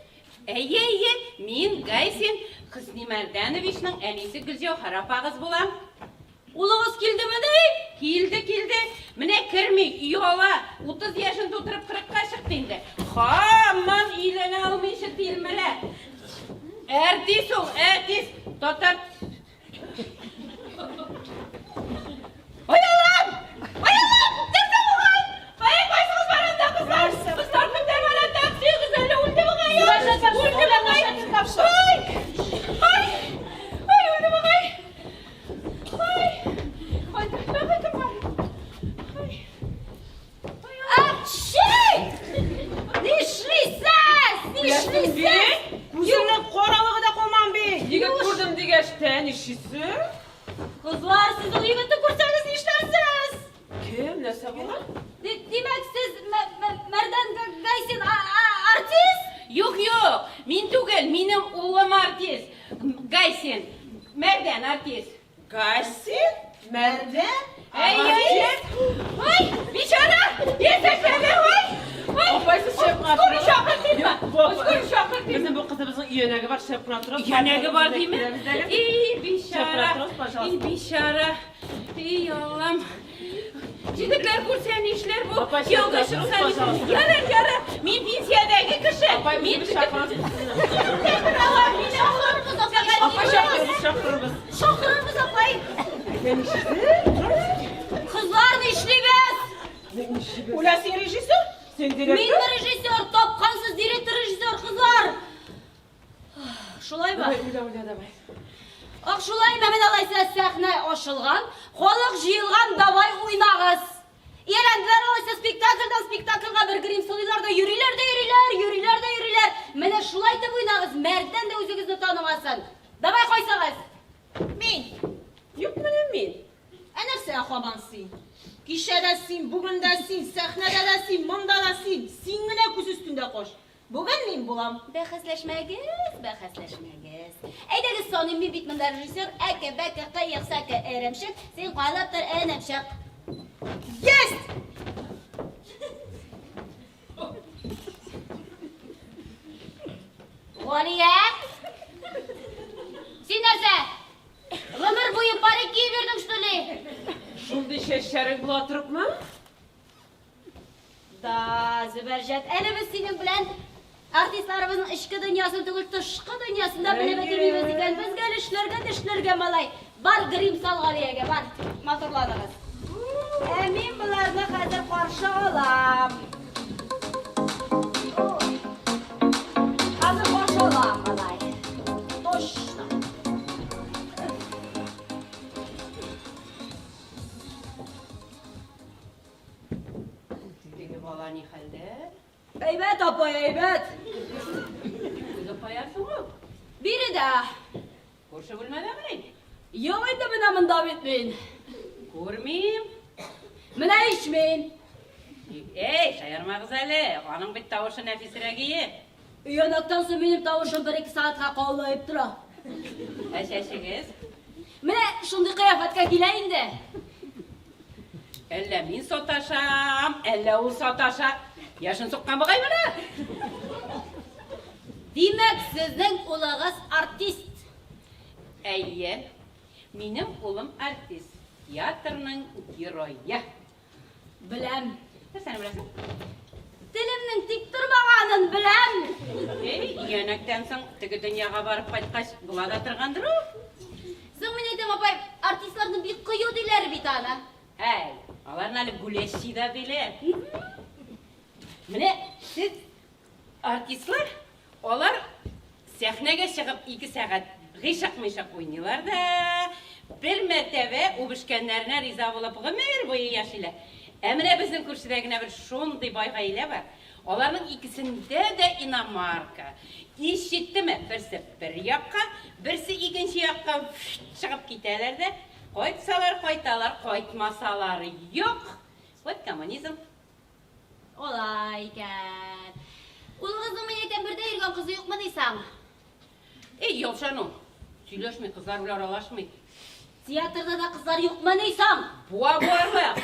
Әйе, әйе, мин Гайсин Хөсни Мәрдәновичның әнисе Гөлҗәүһәр апагыз булам. Улыгыз килдемени? Килде, килде. Менә керми, ояла. 30 яшен тутырып 40-ка чыкты инде. Һаман өйләнә алмыйча тилмерә. Әртис ул, әртис. Татар. Ой, Аллам! Ой, Аллам! Нәрсә булган? Ай, кайсыгыз бар анда, кызлар? Кызлар кемдә бар анда? Сигез әле үлде бугай. Үлде бугай. Ай! Ай! Ай, үлде бугай. Ай! Кайда, тагы кем бар? Ай! Апчи! Нишлисез? Нишлисез? Күзеңнең каралыгы да калмаган бит. Егет күрдем дигәч тә, нишлисең? Кызлар, сез ул егетне күрсәгез нишләрсез? Кем, нәрсә була? Димәк, сез Мәрдән Гайсин артист? Юк, юк, мин түгел, минем улым артист. Гайсин, Мәрдән артист. Гайсин? Мәрдән? Әй, әй, ай, бичара, яшәшәле, ай, ай. Апай, сез шәп кына Скорый чакыртыйммы? Скорый чакыртыйммы? Безнең бу кызыбызның өянәге бар, шәп кына торып. Өянәге бар димме? И, бичара, Шәп кына торыгыз, пожалуйста. и, бичара, и, Аллам. Җегетләр күрсә нишләр бу? Апай, шәп Кияүгә кенә торыгыз, чыкса нишләр? пожалуйста. Ярар, ярар, мин пенсиядәге кеше. Апай, Мин үзебез чакырабыз. Апай, чакырыбыз, чакырыбыз. Чакырырбыз, апай. Кызлар, нишлибез? Уля, син режиссер? Син Мин директор? режиссер, тапкансыз директор режиссер, кызлар. Шулаймы? Давай, уйла, уйла, давай. Ах, шулаймы, менә алайса сәхнә ачылган, халык җыелган, давай уйнагыз. Ияләнделәр алайса спектакльдән спектакльгә бер грим сылыйлар да йөриләр дә йөриләр, йөриләр дә йөриләр. Менә шулай итеп уйнагыз, мәрдән дә үзегезне танымасын. Давай кайсыгыз? Мин. Юк, менә мин. Ә нәрсә һаман син? Кичә дә син, бүген дә син, сәхнәдә дә син, монда да син. Син генә күз өстендә кош. Бүген мин булам. Бәхәсләшмәгез, бәхәсләшмәгез. Әйдәгез, саныйм, мин бит монда режиссер. Әкә, бәкә, кыек, сәкә, эремчек. Син калып тор, энем, чык. Есть! Галия! Син нәрсә? Гомер буе парик киеп йөрдең, что ли? Шундый чәчләрең була торыпмы? Да, Зөбәрҗәт, әле без синең белән артистларыбызның эчке дөньясын түгел, тышкы дөньясын да белеп бетермибез икән. Безгә әле эшләргә дә эшләргә, малай. Бар, грим сал Галиягә, бар. Матурланыгыз. Ә мин боларны хәзер каршы алам. Хәзер каршы алам, малай. Точно. Теге бала ни хәлдә? Әйбәт, апай, әйбәт. Үзе кая соң ул? Биредә. Күрше бүлмәдәмени? Юк инде менә монда бит мин. Күрмим. Менә ич мин. Эй, шаярмагыз әле. Аның бит тавышы нәфисрәк ие. Өянәктән соң минем тавышым бер-ике сәгатькә каулаеп тора. Ә чәчегез? Менә шундый кыяфәткә килә инде. Әллә мин саташам, әллә ул саташа. Яшен суккан бугай менә. Димәк, сезнең улыгыз артист. Әйе, минем улым артист. Театрның герое. Беләм. Нәрсәне беләсең? Телемнең тик тормаганын беләм. Эй, янә Күлмәктән соң теге дөньяга барып кайткач була да торгандыр ул. Соң мин әйтәм, апай, артистларны бик кыю диләр бит аны. Әй, аларны әле гулящий да диләр. Менә сез артистлар, алар сәхнәгә чыгып ике сәгать гыйшык-мыйшык уйныйлар да, бер мәртәбә үбешкәннәренә риза булып гомер буе яшиләр. Ә менә безнең күршедә генә бер шундый бай гаилә бар. Аларның икесендә дә иномарка. Кич җиттеме, берсе бер якка, берсе икенче якка чыгып китәләр дә, кайтсалар кайталар, кайтмасалар юк. Вот коммунизм. Алай икән. Улыгызның, мин әйтәм, бердә йөргән кызы юкмы дисәң? Эй, ялчан ул. Сөйләшми, кызлар белән аралашмый. Театрда да кызлар юкмыни соң? Буа буарлык.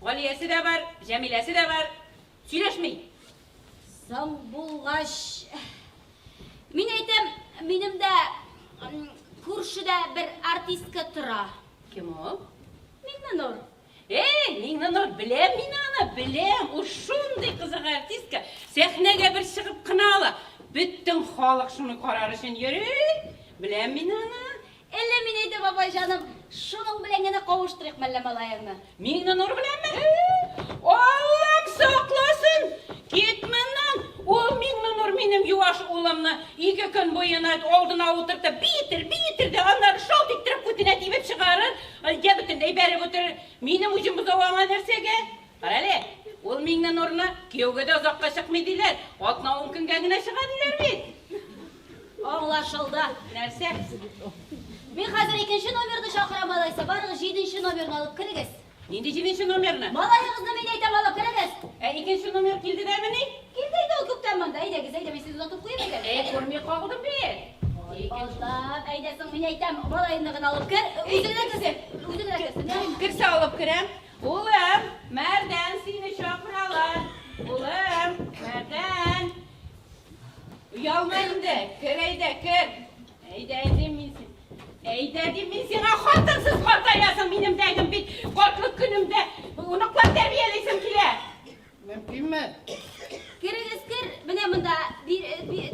Галиясе дә бар, Җәмиләсе дә бар. Сөйләшми. Соң булгач, мин әйтәм, минем дә күршедә бер артистка тора. Кем ул? Миңненур. Эй, Миңненур, беләм мин аны, беләм. Ул шундый кызык артистка. Сәхнәгә бер чыгып кына ала. Бөтен халык шуны карар өчен йөри. Беләм мин аны. Әллә мин әйтәм, апай җаным, шуның белән генә кавыштырыйк мәллә малаеңны? Миңненур беләнме? Аллам сакласын! Кит моннан! Ул Миңненур минем юаш улымны ике көн буена алдына утыртып, биетер, биетер дә, аннары шалт иттереп күтенә тибеп чыгарыр, я бөтенләй бәреп утырыр. Минем үзем бозау аңа нәрсәгә? Карале, ул Миңненурны кияүгә дә озакка чыкмый диләр, атна-ун көнгә генә чыга диләр бит. Аңлашылды. Нәрсә? Мин хәзер икенче номерны чакырам алайса, барыгыз җиденче номерны алып керегез. Нинди җиденче номерны? Малаегызны мин әйтәм алып керегез. Ә икенче номер килде дәмени? Килде инде ул күптән монда. Әйдәгез, әйдә, мин сезне озатып куйыйм әйдә. Әй, күрми калдым бит. Ой, Аллам, әйдә соң мин әйтәм, малаеңны гына алып кер. Үзе генә керсен. Үзе генә керсен. ярыймы? Керсә алып керәм. Улым, Мәрдән сине чакыралар. Улым, Мәрдән. Оялма инде, кер әйдә, кер. Әйдә, әйдә мин син. Әйдә дим мин сиңа хатынсыз картаясың минем дәгем бит картлык көнемдә оныклар тәрбиялисем килә. Мөмкинме? Керегез, кер. Менә монда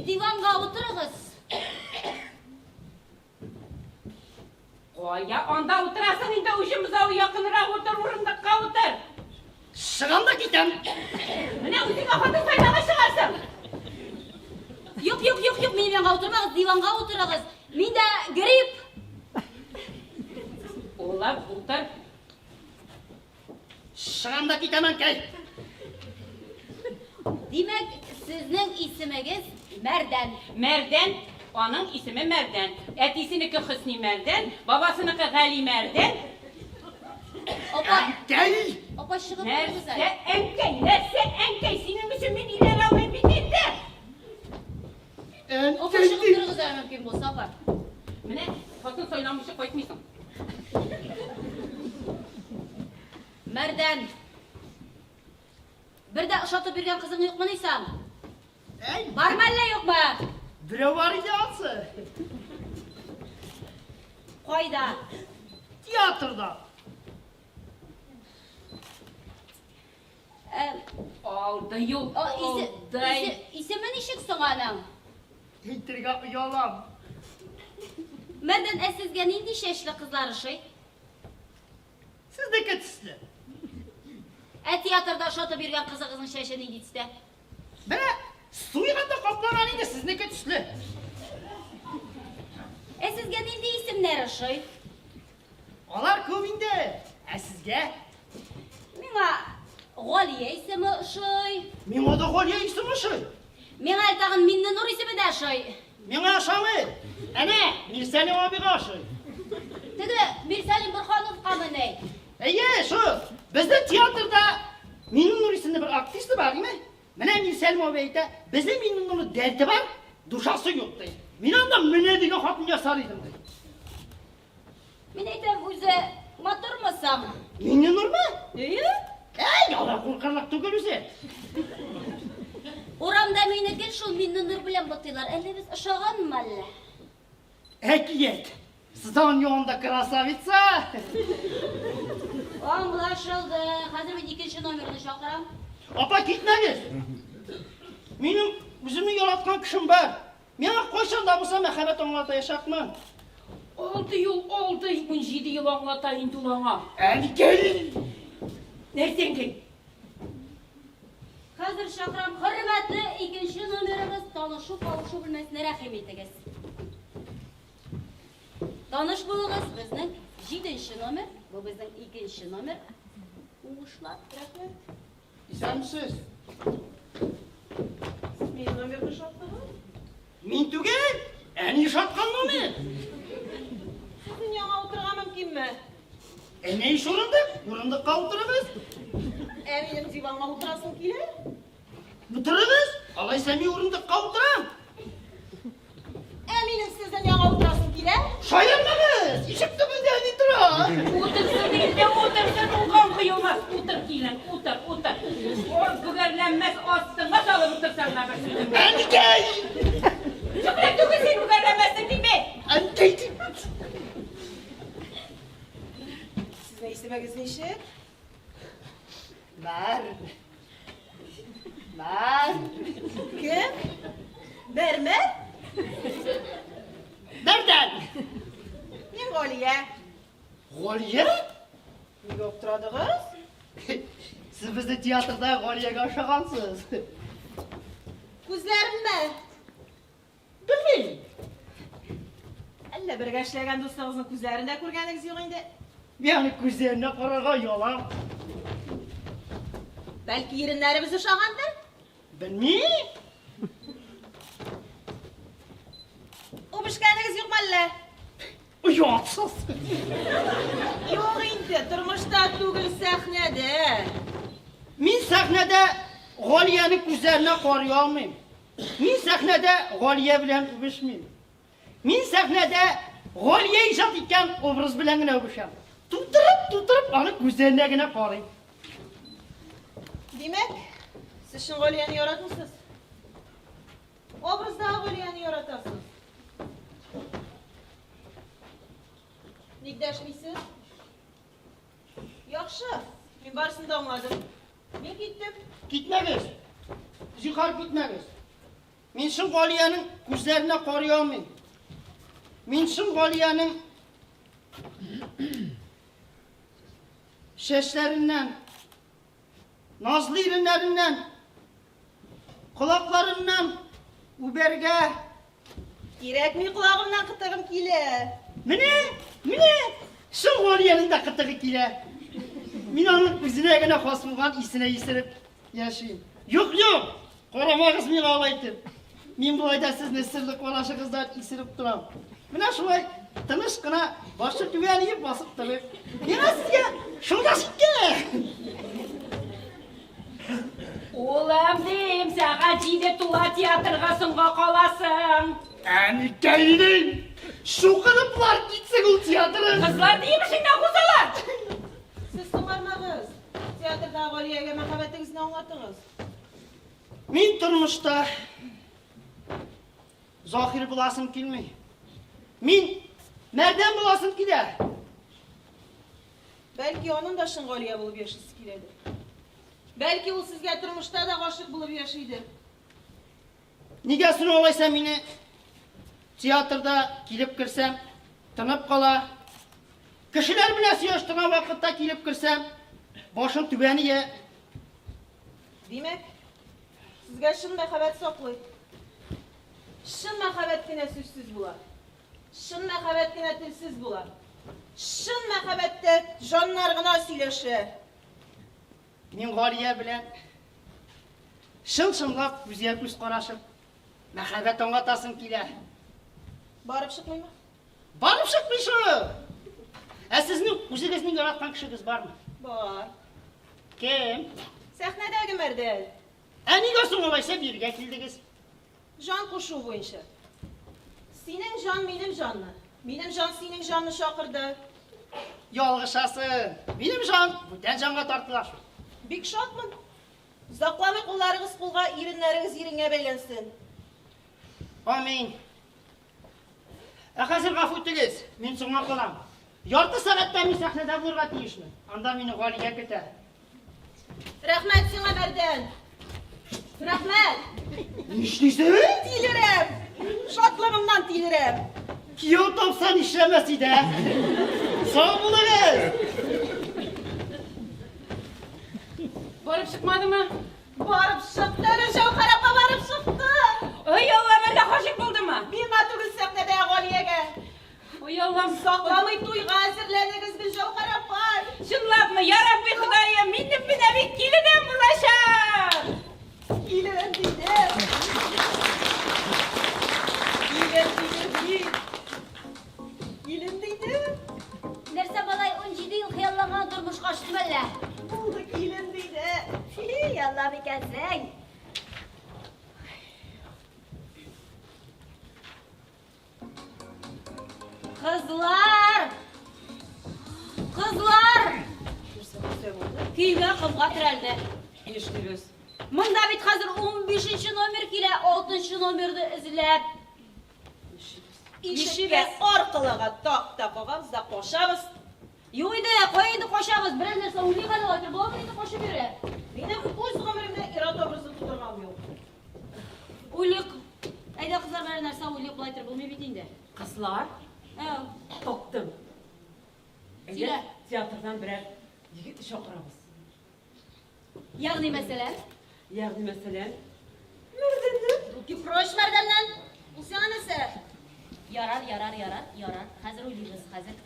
диванга утырыгыз. Кая анда утырасың инде үзем бозау якынрак утыр, урындыкка утыр. Чыгам да китәм. Менә үзеңә хатын сайлагач чыгарсың. Юк, юк, юк, юк, минем янга утырмагыз, диванга утырыгыз. Миндә грипп. Улым, утыр. Чыгам да китәм, әнкәй. Димәк, сезнең исемегез Мәрдән. Мәрдән, аның исеме Мәрдән. Әтисенеке Хөсни Мәрдән, бабасыныкы Гали Мәрдән. Апа, Әнкәй! апа чыгып торыгыз Нәрсә, әле. әнкәй, нәрсә, әнкәй, синең өчен мин өйләнә алмыйм бит инде. Апа Әнкәй чыгып дим. торыгыз әле мөмкин булса, апа. Менә хатын сайламыйча кайтмыйсың. Мәрдән. Бер дә ошатып йөргән кызың юкмыни соң? Әй, Бармы әллә юкмы? берәү бар иде ансы. Кайда? Театрда. Ә, Алды юл, а, исе- алды. исе- Исеме ничек соң аның? Әйтергә оялам. Мәрдән, ә сезгә нинди чәчле кызлар ошый? Сезнеке төсле. Ә театрда ошатып йөргән кызыгызның чәче нинди төстә? Менә суйганда каплаган инде сезнеке төсле. Ә сезгә нинди исемнәр ошый? Алар күп инде. Ә сезгә? Миңа Галия исеме ошый. Миңа да Галия исеме ошый. Миңа әле тагын Минненур исеме дә ошый. Миңа ошамый. Әнә, Мирсәлим абыйга ошый. Теге Мирсәлим Борһановкамыни? Әйе, шул. Безнең театрда Минненур исемле бер актриса бар, димме? Менә Мирсәлим абый әйтә, безнең Минненурның дәрте бар, душасы юк ди. Мин анда менә дигән хатын ясар идем ди. Мин әйтәм, үзе матурмы соң? Минненурмы? Әйе. Әй, алай куркырлык түгел үзе. Урамда мине гел шул Минненур белән бутыйлар. Әллә без ошаганмы әллә? Әкият. Сызан янында красавица. Аңлашылды. Хәзер мин икенче номерны чакырам. Апа, китмәгез. Минем үземне яраткан кешем бар. Миңа кайчан да булса мәхәббәт аңлатаячакмын. Алты ел, алты, 17 ел аңлата инде ул аңа. Әнкәй! Нәрсә әнкәй? Хәзер чакырам хөрмәтле икенче номерыбыз танышу-кавышу бүлмәсенә рәхим итегез. Таныш булыгыз, безнең җиденче номер, бу безнең икенче номер. Уңышлар, рәхмәт. Исәнмесез. Сез минем номерны ошаттыгыз? Мин түгел, әни ошаткан номер. Сезнең яңа утырырга мөмкинме? Әнә иш урындык, урындыкка утырыгыз. Ә минем диванга утырасым килә. Утырыгыз, алайса мин урындыкка утырам. Ә минем сезнең яңа утырасым килә. Шаярмагыз, ишек төбендә әни тора. Утырсын инде, утырсын, уңган коелмас. Утыр, килен, утыр, утыр. Ор, бөгәрләнмәс, астыңа салып утырсаң да бер сүзем. Әнкәй! Чүпрәк түгел син, бөгәрләнмәссең дим бит. Әнкәй! Сезнең исемегез ничек? Бар. Бар. Кем? Мәрмәр? Мәрдән. Мин Галия. Галия? Нигә аптырадыгыз? Сез безне театрда Галиягә ошагансыз. Күзләремме? Белмим. Әллә бергә эшләгән дустыгызның күзләрен дә күргәнегез юк инде? Мин аның күзләренә карарга оялам. Бәлки иреннәребез ошагандыр? Белмим. Үбешкәнегез юкмы әллә? Оятсыз. Юк инде, тормышта түгел, сәхнәдә. Мин сәхнәдә Галиянең күзләренә карый алмыйм. Мин сәхнәдә Галия белән үбешмим. Мин сәхнәдә Галия иҗат иткән образ белән генә үбешәм. Тутырып, тутырып аның күзләренә генә карыйм. Димәк, сез чын Галияне яратмыйсыз? Образдагы Галияне яратасыз. Ник дәшмисез? Яхшы, мин барысын да аңладым. Мин киттем. Китмәгез. Зинһар китмәгез. Мин чын Галиянең күзләренә карый алмыйм. Мин чын Галиянең чәчләреннән, назлы иреннәреннән, колакларыннан үбәргә Кирәкми, колагымнан кытыгым килә. Менә, менә, чын Галиянең дә кытыгы килә. Мин аның үзенә генә хас булган исенә исереп яшим. Юк, юк, карамагыз миңа алай итеп. Мин болай да сезне серле карашыгыздан исереп торам. Менә шулай тыныч кына башын түбән иеп басып торыйк. Миңа сезгә шул да җиткән. Улым дим, сәгать җиде тула театрга соңга каласың. Әнкәйнең! Чукыныплар китсен ул театрын! Кызлар дим, эшеңнән кусалар. Сез соңармагыз. Театрда Галиягә мәхәббәтегезне аңлатыгыз. Мин тормышта Заһир буласым килми. Мин Мәрдән буласым килә. Бәлки аның да чын Галия булып яшисе киләдер. Бәлки ул сезгә тормышта да гашыйк булып яшидер. Нигә соң алайса мине театрда килеп керсәм, тынып кала. Кешеләр белән сөйләшеп торган вакытта килеп керсәм, башын түбән ия. Димәк, сезгә чын мәхәббәт саклый. Чын мәхәббәт кенә сүзсез була. Чын мәхәббәт кенә телсез була. Чын мәхәббәттә җаннар гына сөйләшә. Мин Галия белән чын-чынлап күзгә күз карашып, мәхәббәт аңлатасым килә. Барып чыкмыймы? Барып чыкмый шул. Ә сезнең үзегезнең яраткан кешегез бармы? Бар. Кем? Сәхнәдәге Мәрдән. Ә нигә соң алайса бирегә килдегез? Җан кушуы буенча. Синең җан минем җанны, минем җан синең җанны чакырды. Ялгышасың. Минем җан бүтән җанга тартыла шул. Бик шатмын. Озакламый кулларыгыз кулга, иреннәрегез иренгә бәйләнсен. Амин. Ә хәзер гафу итегез, мин соңга калам. Ярты сәгатьтә мин сәхнәдә булырга тиешмен. Анда мине Галия көтә. Рәхмәт сиңа, Мәрдән. Рәхмәт. Нишлисең? Тилерәм. эшләмәс иде, ә? Сау булыгыз! Барып чыкмадымы? Барып чыкты әле, Җәүһәр апа барып чыкты. Ой, Аллам, әллә гашыйк булдымы? Миңа түгел сәхнәдә Галиягә. Ой, Аллам. Сакламый туйга әзерләнегез, Гөлҗәүһәр апа. Чынлапмы? Я Рабби Ходаем, минем менә бит киленем булачак! Килен дидем. Килен дидем бит. Килен дидем. Нәрсә, малай, 17 ел хыялланган тормышка аштымы әллә? Булды килен диде. Хи, Аллам икәнсең. Кызлар! Кызлар! Көймә комга терәлде. Нишлибез? Монда бит хәзер 15 номер килә, 6 номерны эзләп. Ишеккә аркылыга такта кагабыз да качабыз. Юк инде, кая инде качабыз? Берәр нәрсә уйлыйк әле, Айгөл, буламы инде качып йөрү? Минем үз гомеремдә ир-ат образын тудырган юк. Уйлыйк. Әйдә, кызлар, берәр нәрсә уйлыйк, болай итеп булмый бит инде. Кызлар, Әү. таптым. Әйдә, Сөйлә. театрдан берәр егет чакырабыз. Ягъни мәсәлән? Ягъни мәсәлән, Руки прочь Мәрдәннән! Ул сиңа нәрсә? Ярар, ярар, ярар, ярар. Хәзер уйлыйбыз, хәзер.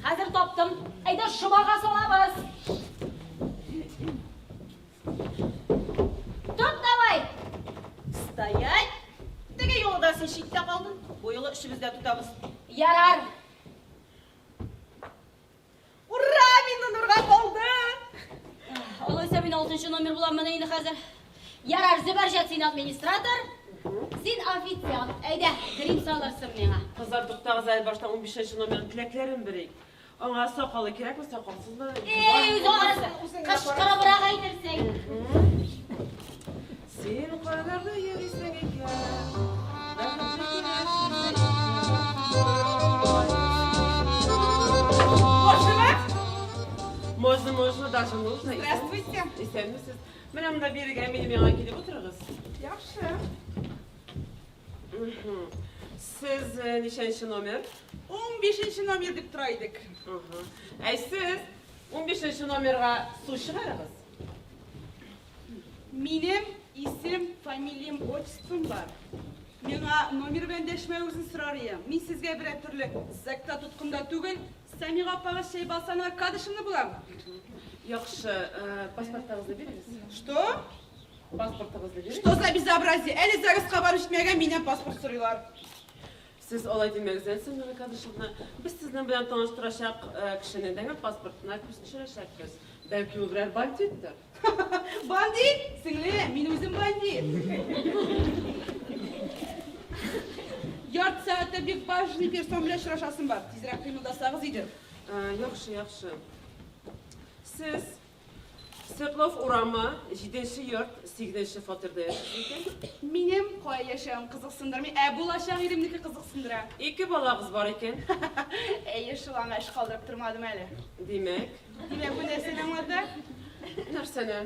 Хәзер таптым. Әйдә, шобага салабыз. Тот давай! Стоять! Теге юлы да син читтә калдың. Бу юлы өчебез дә тотабыз. Ярар. Ура! Мин номерга калдым! Алайса мин алтынчы номер булам менә инде хәзер. Ярар, Зөбәрҗәт, син администратор, син официант. Әйдә, грим салырсың миңа. Кызлар, туктагыз әле, башта 15 номерның теләкләрен белик. Аңа сакалы кирәкме, сакалсызмы? Эй, үзең карасың. Кычкырыбрак әйтерсең. Син кайларда йөрисең икән? Бәхетле киләчәктә икән. Можно? Можно, можно, даже нужно. Здравствуйте. Исәнмесез. Менә монда бирегә минем янга килеп утырыгыз. Яхшы. Сез ничәнче номер? 15 номер дип тора идек. Әй сез 15 номерга су чыгарыгыз. Минем исем, фамилиям, отчеством бар. Миңа номер белән дәшмәвегезне сорар идем. Мин сезгә берәр төрле зэкта тоткында түгел, Сәмига апагыз Чәйбасанова Кадышевна булам. Яхшы, паспортыгызны бирегез. Что? Паспортыгызны бирегез. Что за безобразие? Әле ЗАГСка барып җитмәгән, миннән паспорт сорыйлар. Сез алай димәгез әле, Сәмига Кадышевна. Без сезнең белән таныштырачак кешенең дә паспортына күз төшерәчәкбез. Бәлки ул берәр бандиттыр. Бандит? Сеңле, мин үзем бандит. Ярты сәгатьтә бик важный персон белән очрашасым бар. Тизрәк кыймылдасагыз иде. Яхшы, яхшы. Сез Свердлов урамы, 7 йорт, 8 фатирда яшисез икән. Минем кая яшәвем кызыксындырмый, ә булачак иремнеке кызыксындыра. Ике балагыз бар икән. Әйе, шул аңа эш калдырып тормадым әле. Димәк? Димәк, бу нәрсәне аңлата? Нәрсәне?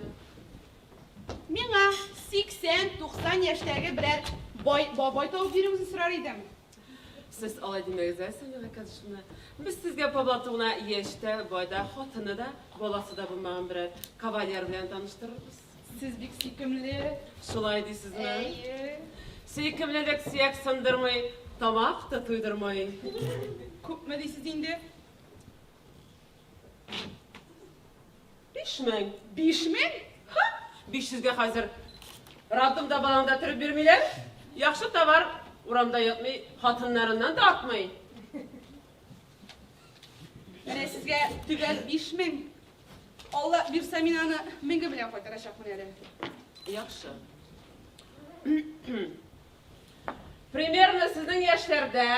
Миңа 80-90 яшьтәге берәр бай бабай табып бирүегезне сорар идем. Сез алай димәгез әле, Сәмига Кадышевна. Без сезгә Павлатовна яшь тә, бай да, хатыны да, баласы да булмаган берәр кавалер белән таныштырырбыз. Сез бик сөйкемле. Шулай дисезме? Әйе. Сөйкемлелек сөяк сындырмый, тамак та туйдырмый. Күпме дисез инде? 5000. 5000? Ха! 500гә хәзер роддомда балаңда төреп бирмиләр. Яхшы товар урамда ятмый, хатыннарыннан да артмый. Менә сезгә төгәл 5000. Алла бирсә, мин аны меңе белән кайтарачакмын әле. Яхшы. Примерно сезнең яшьләрдә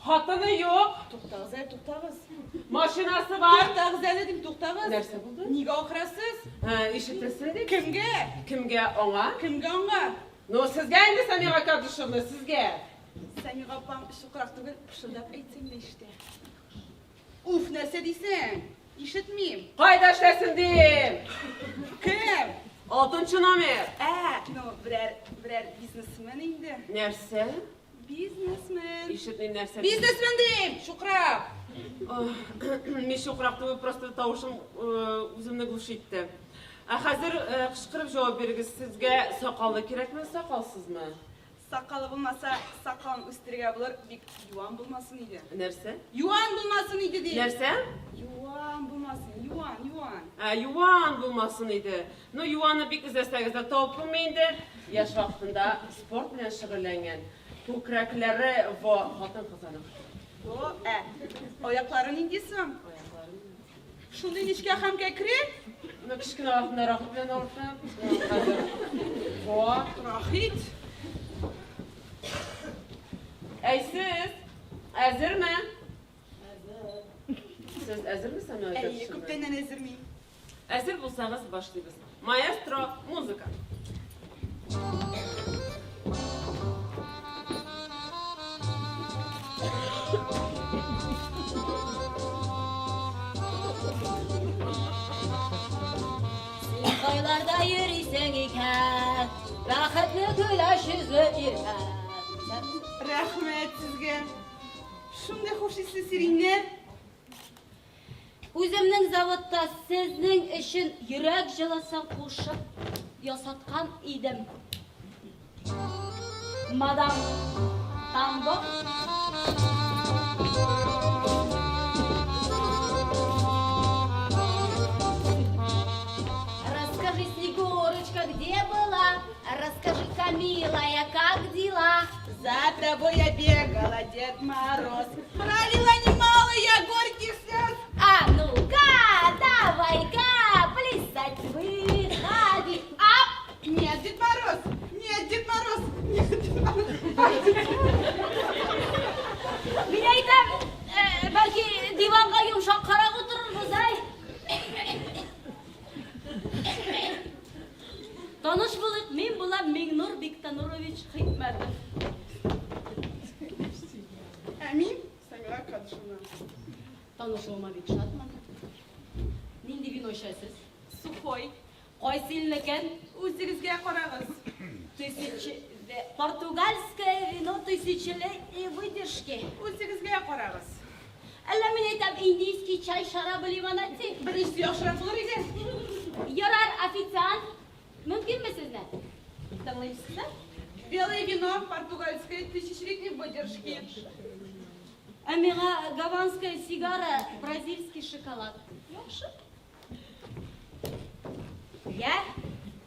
хатыны юк. Туктагыз әле, туктагыз. Машинасы бар. Туктагыз әле дим, туктагыз. Нәрсә булды? Нигә акырасыз? Ә, ишетелсен дип. Кемгә? Кемгә? Аңа. Кемгә аңа? Ну, сезгә инде, Сәмига Кадышевна, сезгә. Сәмига апам чукрак түгел, пышылдап әйтсәң дә ишетә. Уф, нәрсә дисең? Ишетмим. Кайда эшләсен дим? Кем? Алтынчы номер. Ә, ну, берәр, берәр бизнесмен инде. Нәрсә? Бизнесмен. Ишетмим нәрсә. Бизнесмен дим, чукрак. Мин чукрак түгел, просто тавышым үземне глуши итте. Ә хәзер кычкырып җавап бирегез, сезгә сакаллы кирәкме, сакалсызмы? Сакалы булмаса, сакалын үстерергә булыр, бик юан булмасын иде. Нәрсә? Юан булмасын иде дим. Нәрсә? Юан булмасын, юан, юан. Ә, юан булмасын иде. Ну, юанны бик эзләсәгез дә табып булмый инде. Яшь вакытында спорт белән шөгыльләнгән. Күкрәкләре во хатын-кыз аның. О, ә, аяклары нинди соң? Шундый нечкә һәм кәкре? Ну, кечкенә вакытында Рахит белән алышты. Хәзер. Во. Рахит. Әй, сез, әзерме? Әзер. Сез әзерме, Самила Әйе, күптәннән әзер мин. Әзер булсагыз, башлыйбыз. Маэстро, музыка. Син кайларда йөрисең икән, бәхетле көләч йөзле иркә. Рәхмәт сезгә. Шундый хуш исле сиреньнәр. Үземнең заводта сезнең өчен йөрәк җылысын кушып ясаткан идем. Мадам Тамбо. Расскажи, Снегурочка, где была? Расскажи, милая, как дела? За тобой я бегала, Дед Мороз. Пролила немало я горьких слез. А ну-ка, давай-ка, плясать выходи. Ап! Нет, Дед Мороз, нет, Дед Мороз, нет, Дед Мороз. Мин әйтәм, э, бәлки диванга йомшаккарак утырырбыз, әй. Таныш булыйк, мин булам Миңнур Биктанурович Хикмәтов. Ә мин Самира Кадышевна. Танышуыма бик шатмын. Нинди вино эчәсез? Сухой. Кайсы илнекен? Үзегезгә карагыз. Тысячи... Португальское вино тысячелетней выдержки. Үзегезгә карагыз. Әллә мин әйтәм, индийский чай, шарабы, лимонад ди. Беренчесе яхшырак булыр иде. Ярар, официант. Мөмкинме сезне? Тыңлыйм сезне. Белое вино португальское тысячелетней выдержки. Ә миңа гаванская сигара, бразильский шоколад. Яхшы. Я,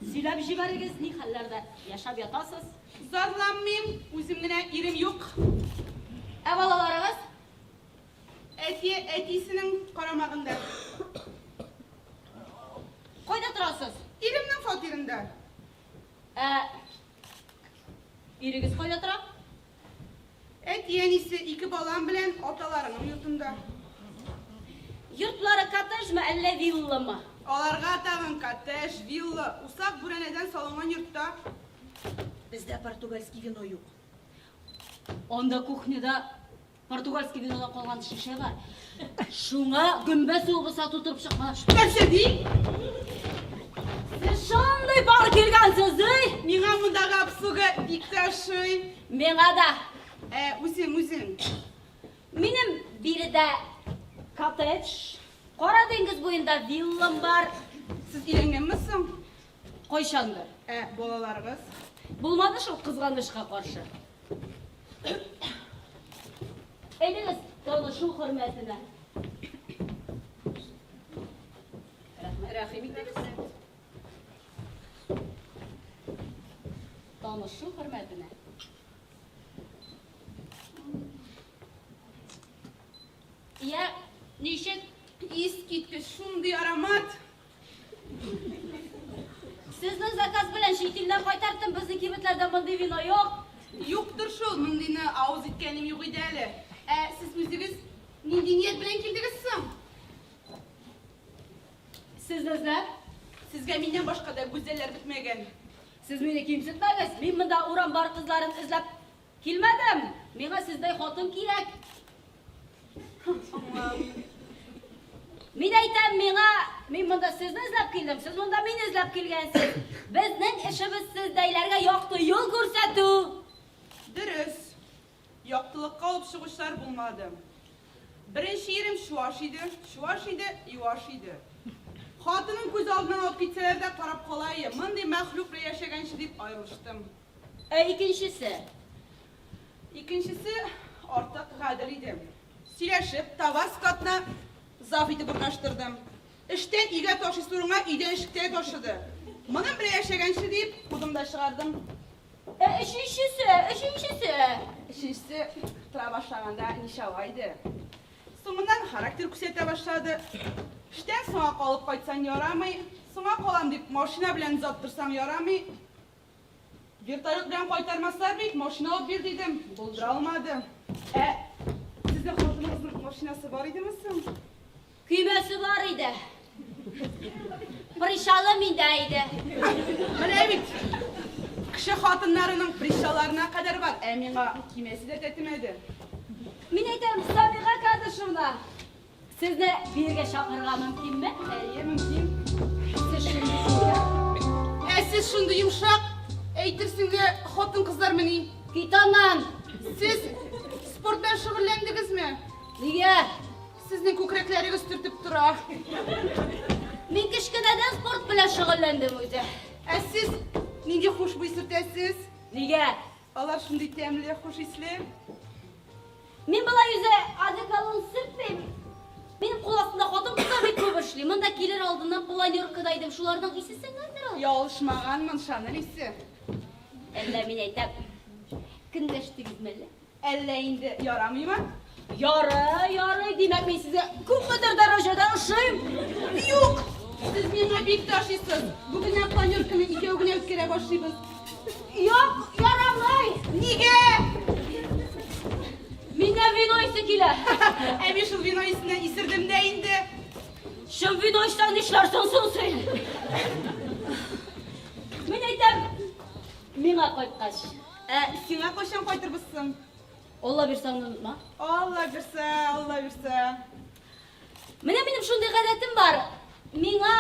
сөйләп җибәрегез, ни хәлләрдә яшәп ятасыз? Зарланмыйм, үзем генә ирем юк. Ә балаларыгыз? Әти, әтисенең карамагында. Кайда торасыз? Иремнең фатирында. Ә ирегез кайда тора? Әти-әнисе ике балам белән аталарының йортында. Йортлары коттеджмы, әллә вилламы? Аларга тагын коттедж, вилла, усак бүрәнәдән салынган йортта. Бездә португальский вино юк. Анда кухняда португальский винодан калган шешә бар. Шуңа гөмбә суы булса тутырып чыкма. Нәрсә ди? Сез шундый бар килгәнсез, эй! Миңа мондагы обслуга бик тә ошый. Миңа да. Ә, үзең, үзең. Минем биредә коттедж, Кара диңгез буенда виллам бар. Сез өйләнгәнме соң? Кайчандыр. Ә, балаларыгыз? Булмады шул кызганычка каршы. Әйдәгез, танышу хөрмәтенә. Рәхмәт. Рәхим итегез. Танышу хөрмәтенә. Я, ничек? Искиткеч шундый аромат. Сезнең заказ белән чит илдән кайтарттым, безнең кибетләрдә мондый вино юк. Юктыр шул, мондыйны авыз иткәнем юк иде әле. Ә сез үзегез нинди ният белән килдегез соң? Сез эзләп? Сезгә миннән башка да гүзәлләр бетмәгән. Сез мине кимсетмәгез, мин монда урам бар кызларын эзләп килмәдем. Миңа сездәй хатын кирәк. Аңламыйм. Мин әйтәм, миңа, мин монда сезне эзләп килдем, сез монда мине эзләп килгәнсез. Безнең эшебез сездәйләргә якты юл күрсәтү. Дөрес. Яктылыкка алып чыгучылар булмады. Беренче ирем чуаш иде, чуаш иде, юаш иде. Хатыным күз алдыннан алып китсәләр дә карап кала ием. Мондый мәхлук белән яшәгәнче дип аерылыштым. Ә икенчесе? Икенчесе артык гадел иде. Сөйләшеп, товар складына зав итеп урнаштырдым. Эштән өйгә ташыйсы урынга өйдән эшкә ташыды. Моның белән яшәгәнче дип, кудым да чыгардым. Ә өченчесе, өченчесе? Өченчесе тора башлаганда ничава иде. Соңыннан характер күрсәтә башлады. Эштән соңа калып кайтсаң ярамый, соңа калам дип машина белән озаттырсаң ярамый. Вертолет белән кайтармаслар бит, машина алып бир дидем, булдыра алмады. Ә сезнең хатыныгызның машинасы бар идеме соң? Көймәсе бар иде. Причалы миндә иде. Менә бит, кеше хатыннарының причаларына кадәр бар, ә миңа көймәсе дә тәтемәде. Мин әйтәм, Сабига Кадышевна, сезне бирегә чакырырга мөмкинме? Әйе, мөмкин. Сез шундый йомшак. Ә сез шундый йомшак, әйтерсең лә хатын-кызлармыни? Кит аннан! Сез спорт белән шөгыльләндегезме? Нигә? Сезнең күкрәкләрегез төртеп тора. Мин кечкенәдән спорт белән шөгыльләндем үзе. Ә сез нинди хушбуй сөртәсез? Нигә? Алар шундый тәмле, хуш исле. Мин болай үзе одеколон сөртмим. Минем кул астында хатын-кызлар бик күп эшли. Монда килер алдыннан планеркада идем. Шуларның исе сеңгәндер ул. Ялгышмаганмын, Шанель исе. Әллә мин әйтәм, көнләштегезме әллә? Әллә инде ярамыймы? Ярый, ярый, димәк, мин сезгә күпмедер дәрәҗәдә ошыйм. Юк! Сез миңа бик тә ошыйсыз. Бүгеннән планерканы икәү генә үткәрә башлыйбыз. Юк, ярамый! Нигә? Миннән вино исе килә. Ә мин шул вино исеннән исердем дә инде. Чын вино эчсәң нишләрсең соң син? Мин әйтәм, миңа кайткач. Ә сиңа кайчан кайтырбыз соң? Алла бирсә, аны онытма. Алла бирсә, Алла бирсә. Менә минем шундый гадәтем бар. Миңа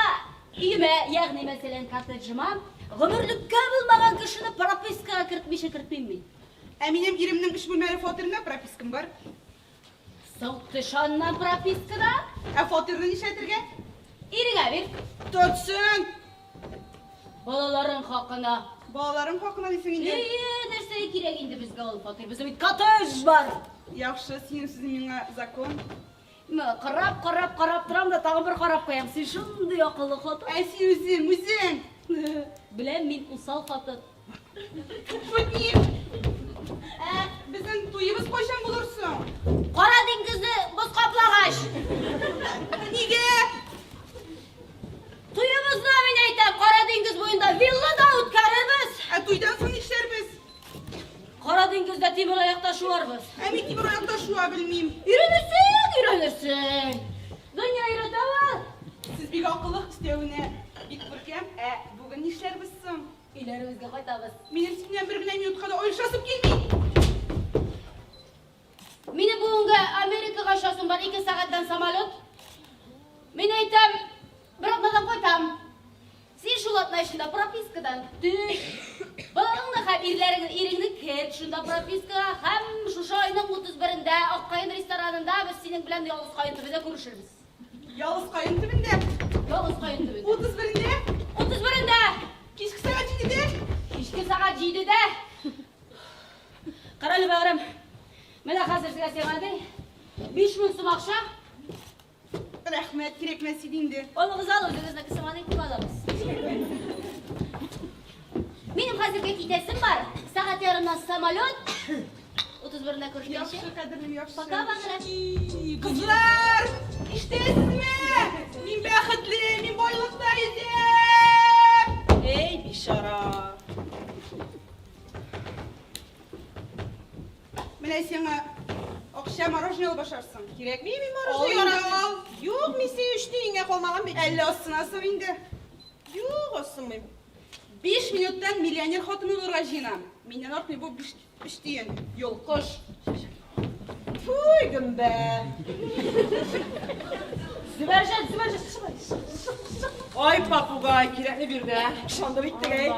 өемә, ягъни мәсәлән, коттеджыма гомерлеккә булмаган кешене пропискага кертмичә кертмим мин. Ә минем иремнең өч бүлмәле фатирында пропискам бар. Соң төш аннан пропискада. Ә фатирны нишләтергә? Иреңә бир. Тотсын! Балаларың хакына. Балаларым хакына дисең инде. Әйе, нәрсәгә кирәк инде безгә ул фатир? Безнең бит коттедж бар. Яхшы, синең сүзең миңа закон. Менә карап, карап, карап торам да тагын бер карап куям. Син шундый акыллы хатын. Ә син үзең, үзең. Беләм, мин усал хатын. Шутник! Ә безнең туебыз кайчан булыр соң? Кара диңгезне боз каплагач. Нигә? Туебызны, мин әйтәм, Кара диңгез буенда виллада үткәрербез. Ә туйдан соң нишләрбез? Кара диңгездә тимер аякта шуарбыз. Ә мин тимер аякта шуа белмим. Өйрәнерсең, өйрәнерсең. Дөнья өйрәтә ул. Сез бик акыллы, өстәвенә бик күркәм. Ә бүген нишләрбез соң? Өйләребезгә кайтабыз. Минем синнән бер генә минутка да аерышасым килми. Минем бүгенгә Америкага очасым бар, 2 сәгатьтән самолет. Мин әйтәм, бер атнадан кайтам. Син шул атна эчендә пропискадан төш. Балаңны һәм ирләреңне, иреңне керт шунда пропискага һәм шушы айның 31-ндә Аккаен ресторанында без синең белән Ялгыз каен төбендә күрешербез. Ялгыз каен төбендә? Ялгыз каен төбендә. 31-ндә? 31-ндә. Кичке сәгать 7-дә? Кичке сәгать 7-дә. Карале, бәгърем. Менә хәзер сезгә сиңа ди. 5000 сум акча. Рәхмәт, кирәкмәс иде инде. Алыгыз, ал, үзегезнеке сыман итеп алыгыз. Минем хәзергә китәсем бар. Сәгать ярымнан самолет. 31-ндә күрешкәнче. Яхшы, кадерлем, яхшы. Пока, бәгърем. Кызлар, ишетәсезме? Мин бәхетле, мин байлыкта йөзәм. Эй, бичара. Менә сиңа акча, мороженое алып ашарсың. Кирәкми, мин Ал мороженое инде, яратмыйм. ал. Юк, мин синең өч тиенгә калмаган бит. Әллә асынасың инде? Юк, асынмыйм. 5 минуттан миллионер хатыны булырга җыенам. Миннән артмый бу 5 тиен. Йолкыш. Фуй, гөмбә. Зөбәрҗәт, Зөбәрҗәт, чык, чык, чык, чык. Ай, попугай, кирәкне бирде, ә. Ышандым иттек, әй.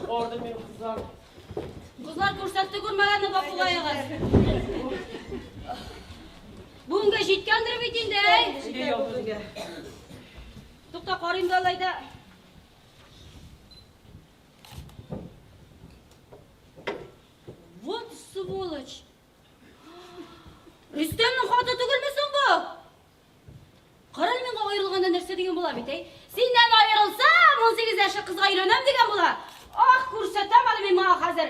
Орден минем кызлар. Кызлар күрсәтте күрмәгәнне попугаегыз. Бүгенгә җиткәндер бит инде, әй. Җитә. Тукта, карыйм да алай да. Вот сволочь. Рөстәмнең хаты түгелме соң бу? Карале миңа аерылганда нәрсә дигән була бит, әй? Синнән аерылсам, 18 яшьлек кызга өйләнәм дигән була. Ах, күрсәтәм әле мин моңа хәзер.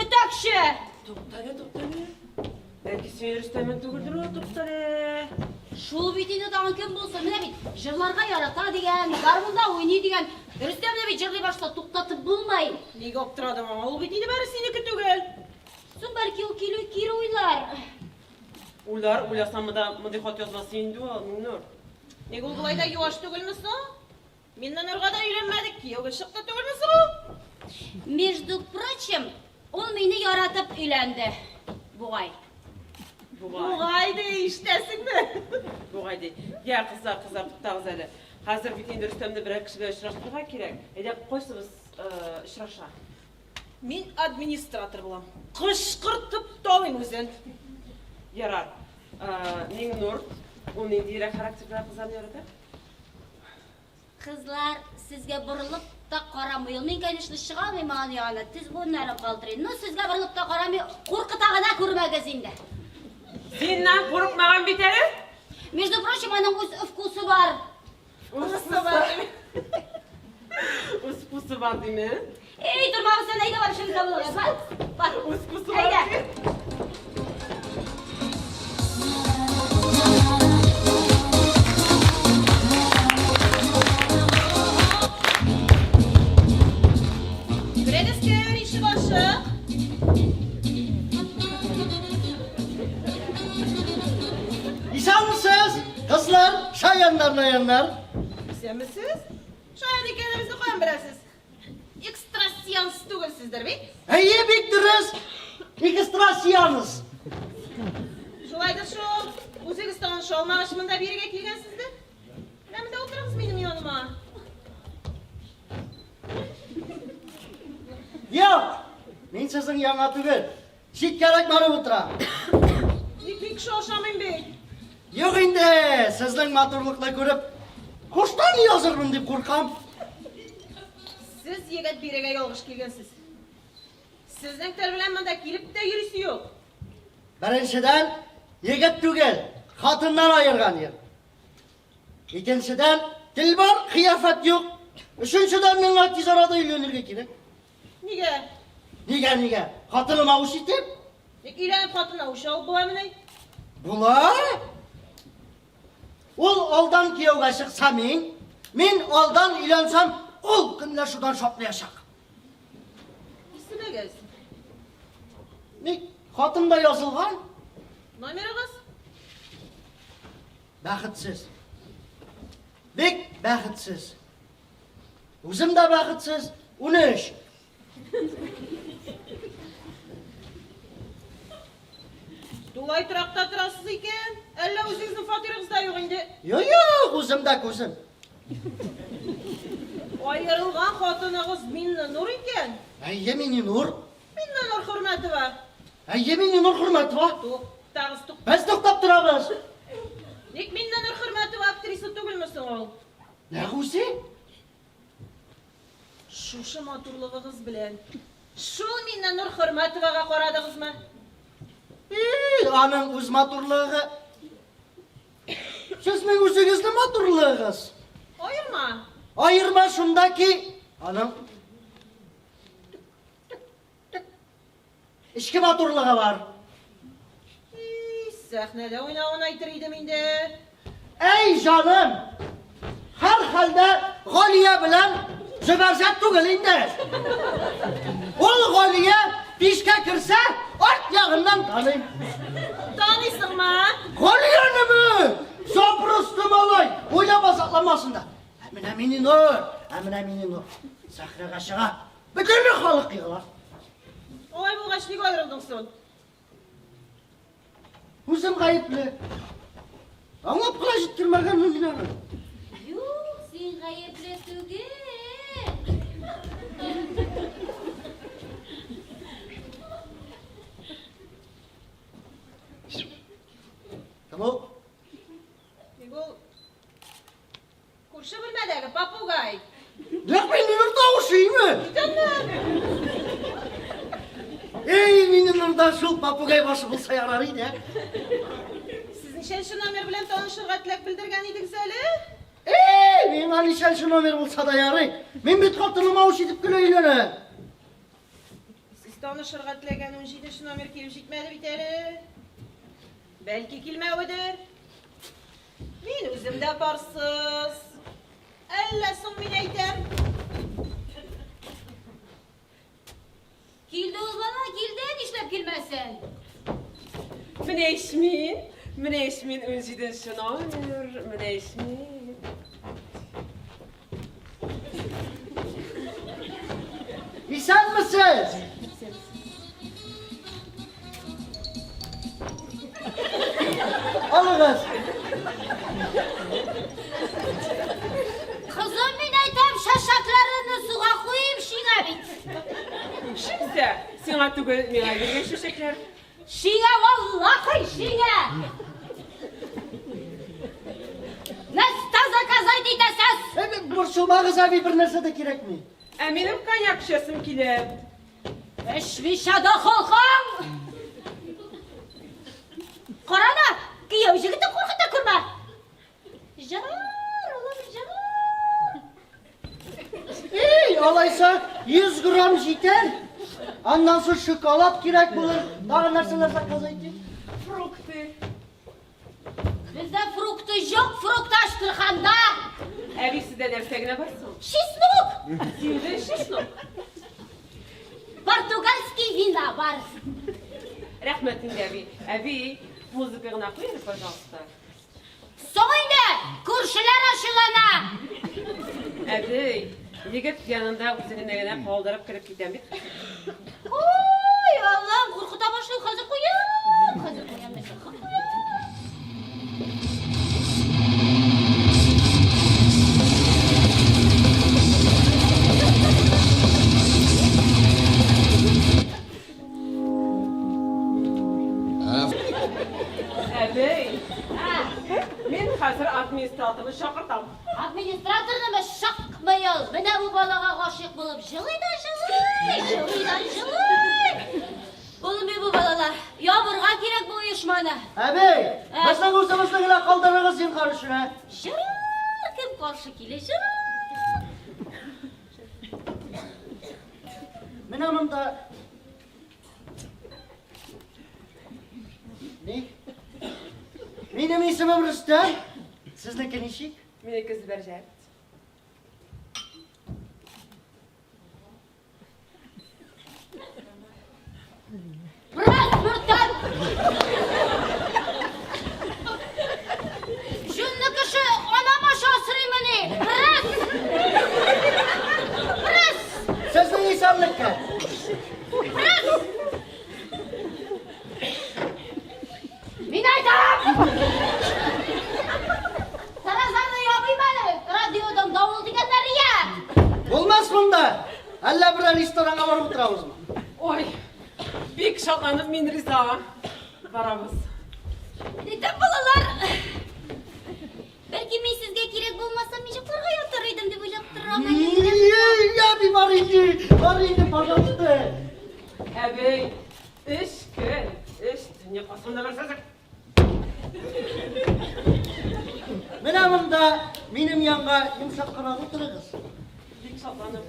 Өтәкче! Туктале, туктале. Бәлки син Рөстәмен түгелдер ул, туктале. Шул бит инде тагын кем булсын? Менә бит җырларга ярата дигән, гармунда уйный дигән. Рөстәмне бит җырлый башласа туктатып булмый. Нигә аптырадың аңа? Ул бит инде бары синеке түгел. Соң бәлки ул килү кире уйлар. Уйлар, уйласам да мондый хат язмас инде ул, Миңнур. Ник ул болай да юаш түгелме соң? Миннән да өйләнмәде, кияүгә чыкты түгелме соң ул? Между прочим, ул мине яратып өйләнде. Бугай. Бугай. Бугай ди, ишетәсеңме? Бугай ди. Я, кызлар, кызлар, туктагыз әле. Хәзер бит инде Рөстәмне берәр кеше белән очраштырырга кирәк. Әйдә, кайсыбыз очраша? Мин администратор булам. Кычкыртып талыйм үзен. Ярар. Миңнур, ул ниндирәк характерлы кызларны ярата? Кызлар, сезгә борылып та карамый. Ул мин, конечно, чыга алмыйм аның янына, тез буыннарым калтырый. Но сезгә борылып та карамый, куркыта гына күрмәгез инде. Синнән курыкмаган бит әле? Между прочим, аның үз вкусы бар. Үз бар. Үз вкусы бар диме? Эй, тормагыз сен, әйдә бар, эшегездә булыгыз. Бар, бар. Үз вкусы бар. Әйдә. Керегез кер, ишек ачык. Исәнмесез, кызлар, шаяннар, наяннар. Исәнмесез? Шаян икәнебезне каян беләсез? Экстрасенс түгелсездер бит? Әйе, бик дөрес. Экстрасенс. Шулайдыр шул. Үзегез таныша алмагач монда бирегә килгәнсездер. Менә монда утырыгыз минем яныма. Юк, мин сезнең янга түгел. Читкәрәк барып утырам. Ник мин кеше ашамыйм бит? Юк инде, сезнең матурлыкны күреп, хуштан язырмын дип куркам. Сез егет бирегә ялгыш килгәнсез. Сезнең тел белән монда килеп тә йөрисе юк. Беренчедән, егет түгел, хатыннан аерган ир. Икенчедән, тел бар, кыяфәт юк. Өченчедән, миңа тиз арада өйләнергә кирәк. Нигә? Нигә, нигә? Хатыныма үч итеп? Ник өйләнеп хатынына үч алып буламыни? Була. Ул алдан кияүгә чыкса мин, мин алдан өйләнсәм, ул көнләшүдән шатлаячак. Исемегез? Ник хатында язылган? Номерыгыз? Бәхетсез. Бик бәхетсез. Үзем дә бәхетсез. 13. Тулай торакта торасыз икән. Әллә үзегезнең фатирыгыз да юк инде? Юк, юк, үзем дә күзем. Аерылган хатыныгыз Минненур икән. Әйе, Минненур. Минненур Хөрмәтова. Әйе, Минненур Хөрмәтова. Туктагыз, тук. Без туктап торабыз. Ник Минненур Хөрмәтова актриса түгелме соң ул? Нәкъ үзе? Шушы матурлыгыгыз белән шул Минненур Хөрмәтовага карадыгызмы? И, аның үз матурлыгы. Сезнең үзегезнең матурлыгыгыз. Аерма. Аерма шунда ки, аның эчке матурлыгы бар. И, сәхнәдә уйнавын әйтер идем инде. Әй, җаным! Һәр хәлдә Галия белән Зөбәрҗәт түгел инде. Ул Галия пишкә керсә, арт ягыннан таныйм. Таныйсыңмы? Галиянеме? Запросто малай, уйлап сакламасын да. Ә менә Мининур, ә менә Мининур. Сәхнәгә чыга, бөтен халык егыла. Алай булгач ник аерылдың соң? Үзем гаепле. Аңлап кына җиткермәгәнмен мин аны. Юк, син гаепле түгел. Кем ул? Тик ул күрше бүлмәдәге попугай. Нәкъ минем тавышыймы? Эй, минем монда шул попугай башы булса ярар иде. Сез ничәнче номер белән танышырга теләк белдергән идегез әле? Эй, миңа ничәнче номер булса да ярый. Мин бит хатыныма үч итеп кенә өйләнәм. Сез танышырга теләгән 17 номер килеп җитмәде бит әле. Бәлки килмәведер. Мин үзем дә парсыз. Әллә соң мин әйтәм. Килде ул бала, килде, нишләп килмәсен? Менә ич мин, менә ич мин 17 номер, менә ич мин. Исәнмесез! Алыгыз! Кызым, мин әйтәм, чәчәкләреңне суга куйыйм шиңа бит. Шиксә, сиңа түгел, миңа биргән чәчәкләр. Шиңә, валлахи, шиңә! Нәрсә заказать итәсез? Әби, борчылмагыз, әби, бер нәрсә дә кирәкми. Ә минем коньяк эчәсем килә. Эчмичә дә холкың! Кара да, кияү җегете куркыта күрмә. Җыр, улым, җыр. Эй, алайса 100 грамм җитәр. Аннан соң шоколад кирәк булыр. Тагын нәрсәләр заказ итим? Фрукты. Бездә фрукты юк, фрукты Әстерханда. Әби, сездә нәрсә генә бар соң? Чеснок. Синдә чеснок. Португальский вина бар. Рәхмәт инде, әби. Әби, музыка гына куй әле, пожалуйста. Соң инде, күршеләр ачулана. Әби, егет янында үзеңне генә калдырып кереп китәм бит. Ой, Аллам, куркыта башлый, хәзер куям, хәзер куям, хәзер куям. Әбей, мин хәзер администраторны чакыртам. Администраторнымы чакмый ул. Менә бу балага гашыйк булып җылый да җылый, җылый да җылый. Булмый бу балалар. Ябырга кирәк бу оешманы. Әби, безнең үзебезне генә калдырыгыз зинһар өчен, ә? Җырыр кем каршы килә, җырыр. Менә монда Ни? Минем исемем Рөстәм. Сезнеке ничек? Минеке Зөбәрҗәт. Брат, мөртәт! Җүнле кеше анам аша асрыймыни? Брат! Брат! Сезнең исәнлеккә. Брат! Мин әйтәм! Таразаны ябыйм әле, радиодан давыл дигәннәр ия! Булмас монда. Әллә берәр ресторанга барып утырабызмы? Ой, бик шатланып мин риза. Барабыз. Әйтәм, балалар, бәлки мин сезгә кирәк булмасам, мин йокларга ятар идем дип уйлап торам әле. Әби, бар инде, бар инде, пожалуйста. Әби, өч көн, өч төн йокласам да бер сүз. Менә монда минем янга йомшак кына утырыгыз. Бик шатланып.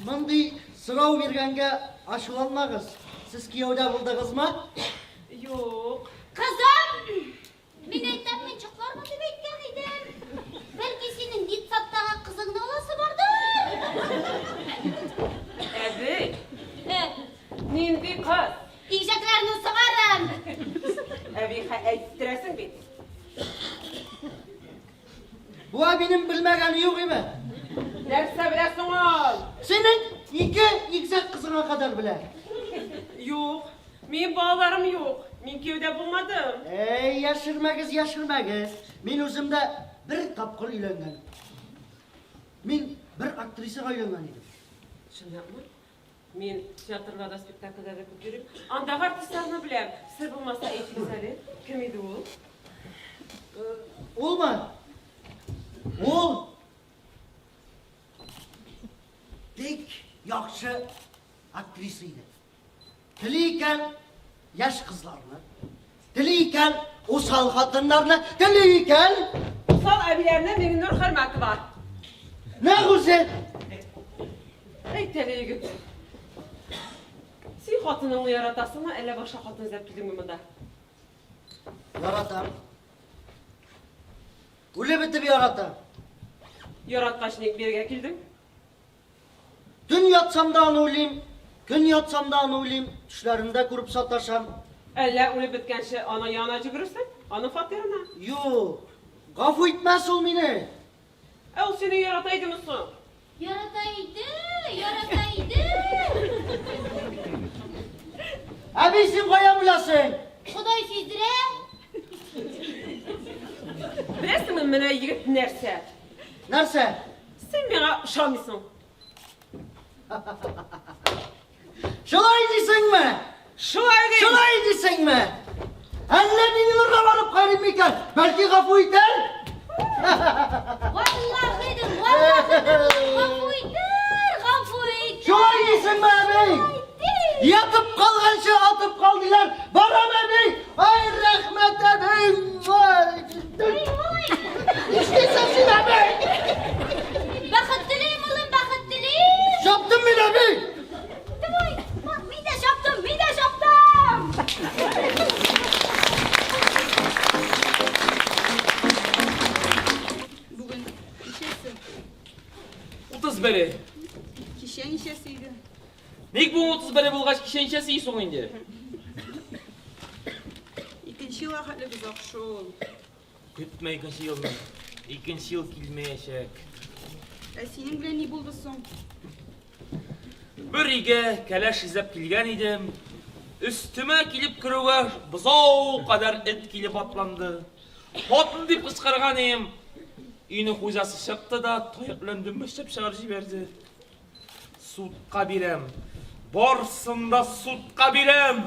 Мондый сорау биргәнгә ачуланмагыз. Сез кияүдә булдыгызмы? Юк. Кызым, мин әйтәм, мин чоклармын дип әйткән идем. Бәлки синең детсадтагы кызыңны аласы бардыр? Әби, нинди кыз? Игезәкләрне сыгарым. Әби, әйттерәсең бит. Бу әбинең белмәгәне юк име? Нәрсә белә соң ул? Синең ике игезәк кызыңа кадәр белә. Юк, минем балаларым юк. Мин кияүдә булмадым. Әй, яшермәгез, яшермәгез. Мин үзем дә бер тапкыр өйләнгән. Мин бер актрисага өйләнгән идем. Чынлапмы? Мин театрларда, спектакльләрдә күп йөрим. Андагы артистларны беләм. Сер булмаса әйтегез әле, кем иде ул? Улмы? Ул бик яхшы актриса иде. Тели икән яшь кызларны, тели икән усал хатыннарны, тели икән Усал әбиләрне Миңнур Хөрмәтова. Нәкъ үзе. Әйт әле, егет. Син хатыныңны яратасыңмы, әллә башка хатын эзләп килдеңме монда? Яратам. Үлеп бетеп яратам. Яраткач ник бирегә килдең? Төн ятсам да аны уйлыйм, көн ятсам да аны уйлыйм, төшләремдә күреп саташам. Әллә үлеп беткәнче аның янына җөгерерсең? Аның фатирына? Юк, гафу итмәс ул мине. Ә ул сине ярата идеме соң? Ярата иде, ярата иде. Әби, син каян беләсең? Ходай сиздерә. Беләсеңме, менә егет нәрсә? Нәрсә? Син миңа ошамыйсың. Шулай дисеңме? Шулай дим. Шулай дисеңме? Әллә мине нурга барып карыйм микән? Бәлки гафу итәр? Валлахи дим, валлахи дим, гафу итәр, гафу итәр. Шулай дисеңме, әби? Ятып калганчы атып кал диләр. Барам, әби. Ай, рәхмәт, әби. Нишлисең син, әби? Бәхет телим, улым, бәхет телим. Чаптым мин, әби. Давай, мин дә чаптым, мин дә чаптым. Бүген ничәсе? 31-е. Кичә ничәсе иде? Ник бүген 31-е булгач, кичә ничәсе соң инде? Икенче елга хәтле озак шул. Көтмә икенче елны. Икенче ел килмәячәк. Ә синең белән ни булды соң? Бер өйгә кәләш эзләп килгән идем. Өстемә килеп керүгә бозау кадәр эт килеп атланды. Хатын дип кычкырган идем. Өйнең хуҗасы чыкты да таяк белән дөмбәсләп чыгарып җибәрде. Судка бирәм. Барсын да судка бирәм.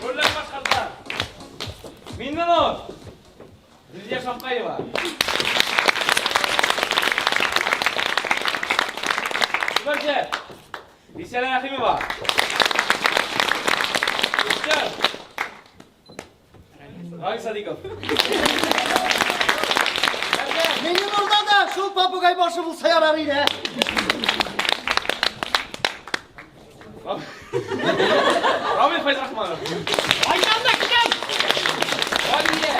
Рольләр башкардылар. Минненур. Лилия Шамкаева. Түбәнче. Рисәлә Рәхимова. Өстәл. Равил Садиков. Минненурда да шул попугай башы булса ярар иде. Рамил Фәйзрахманов. Айтам да китәм! Алия.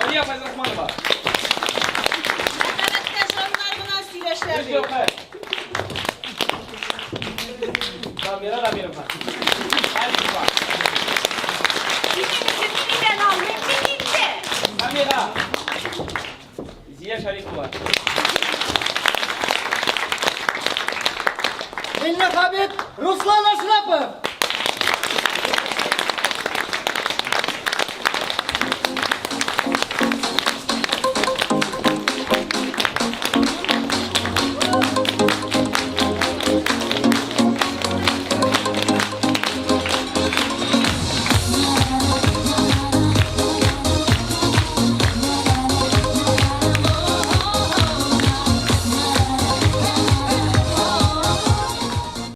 Алия Фәйзрахманова. Мәхәббәттә җаннар гына сөйләшә бит. Гөлҗәүһәр. Дамира Дамировна. Алифа. Синең өчен мин өйләнә алмыйм бит инде! Самира. Зия Шарипова. Миннехабиб, Руслан Ашрапов!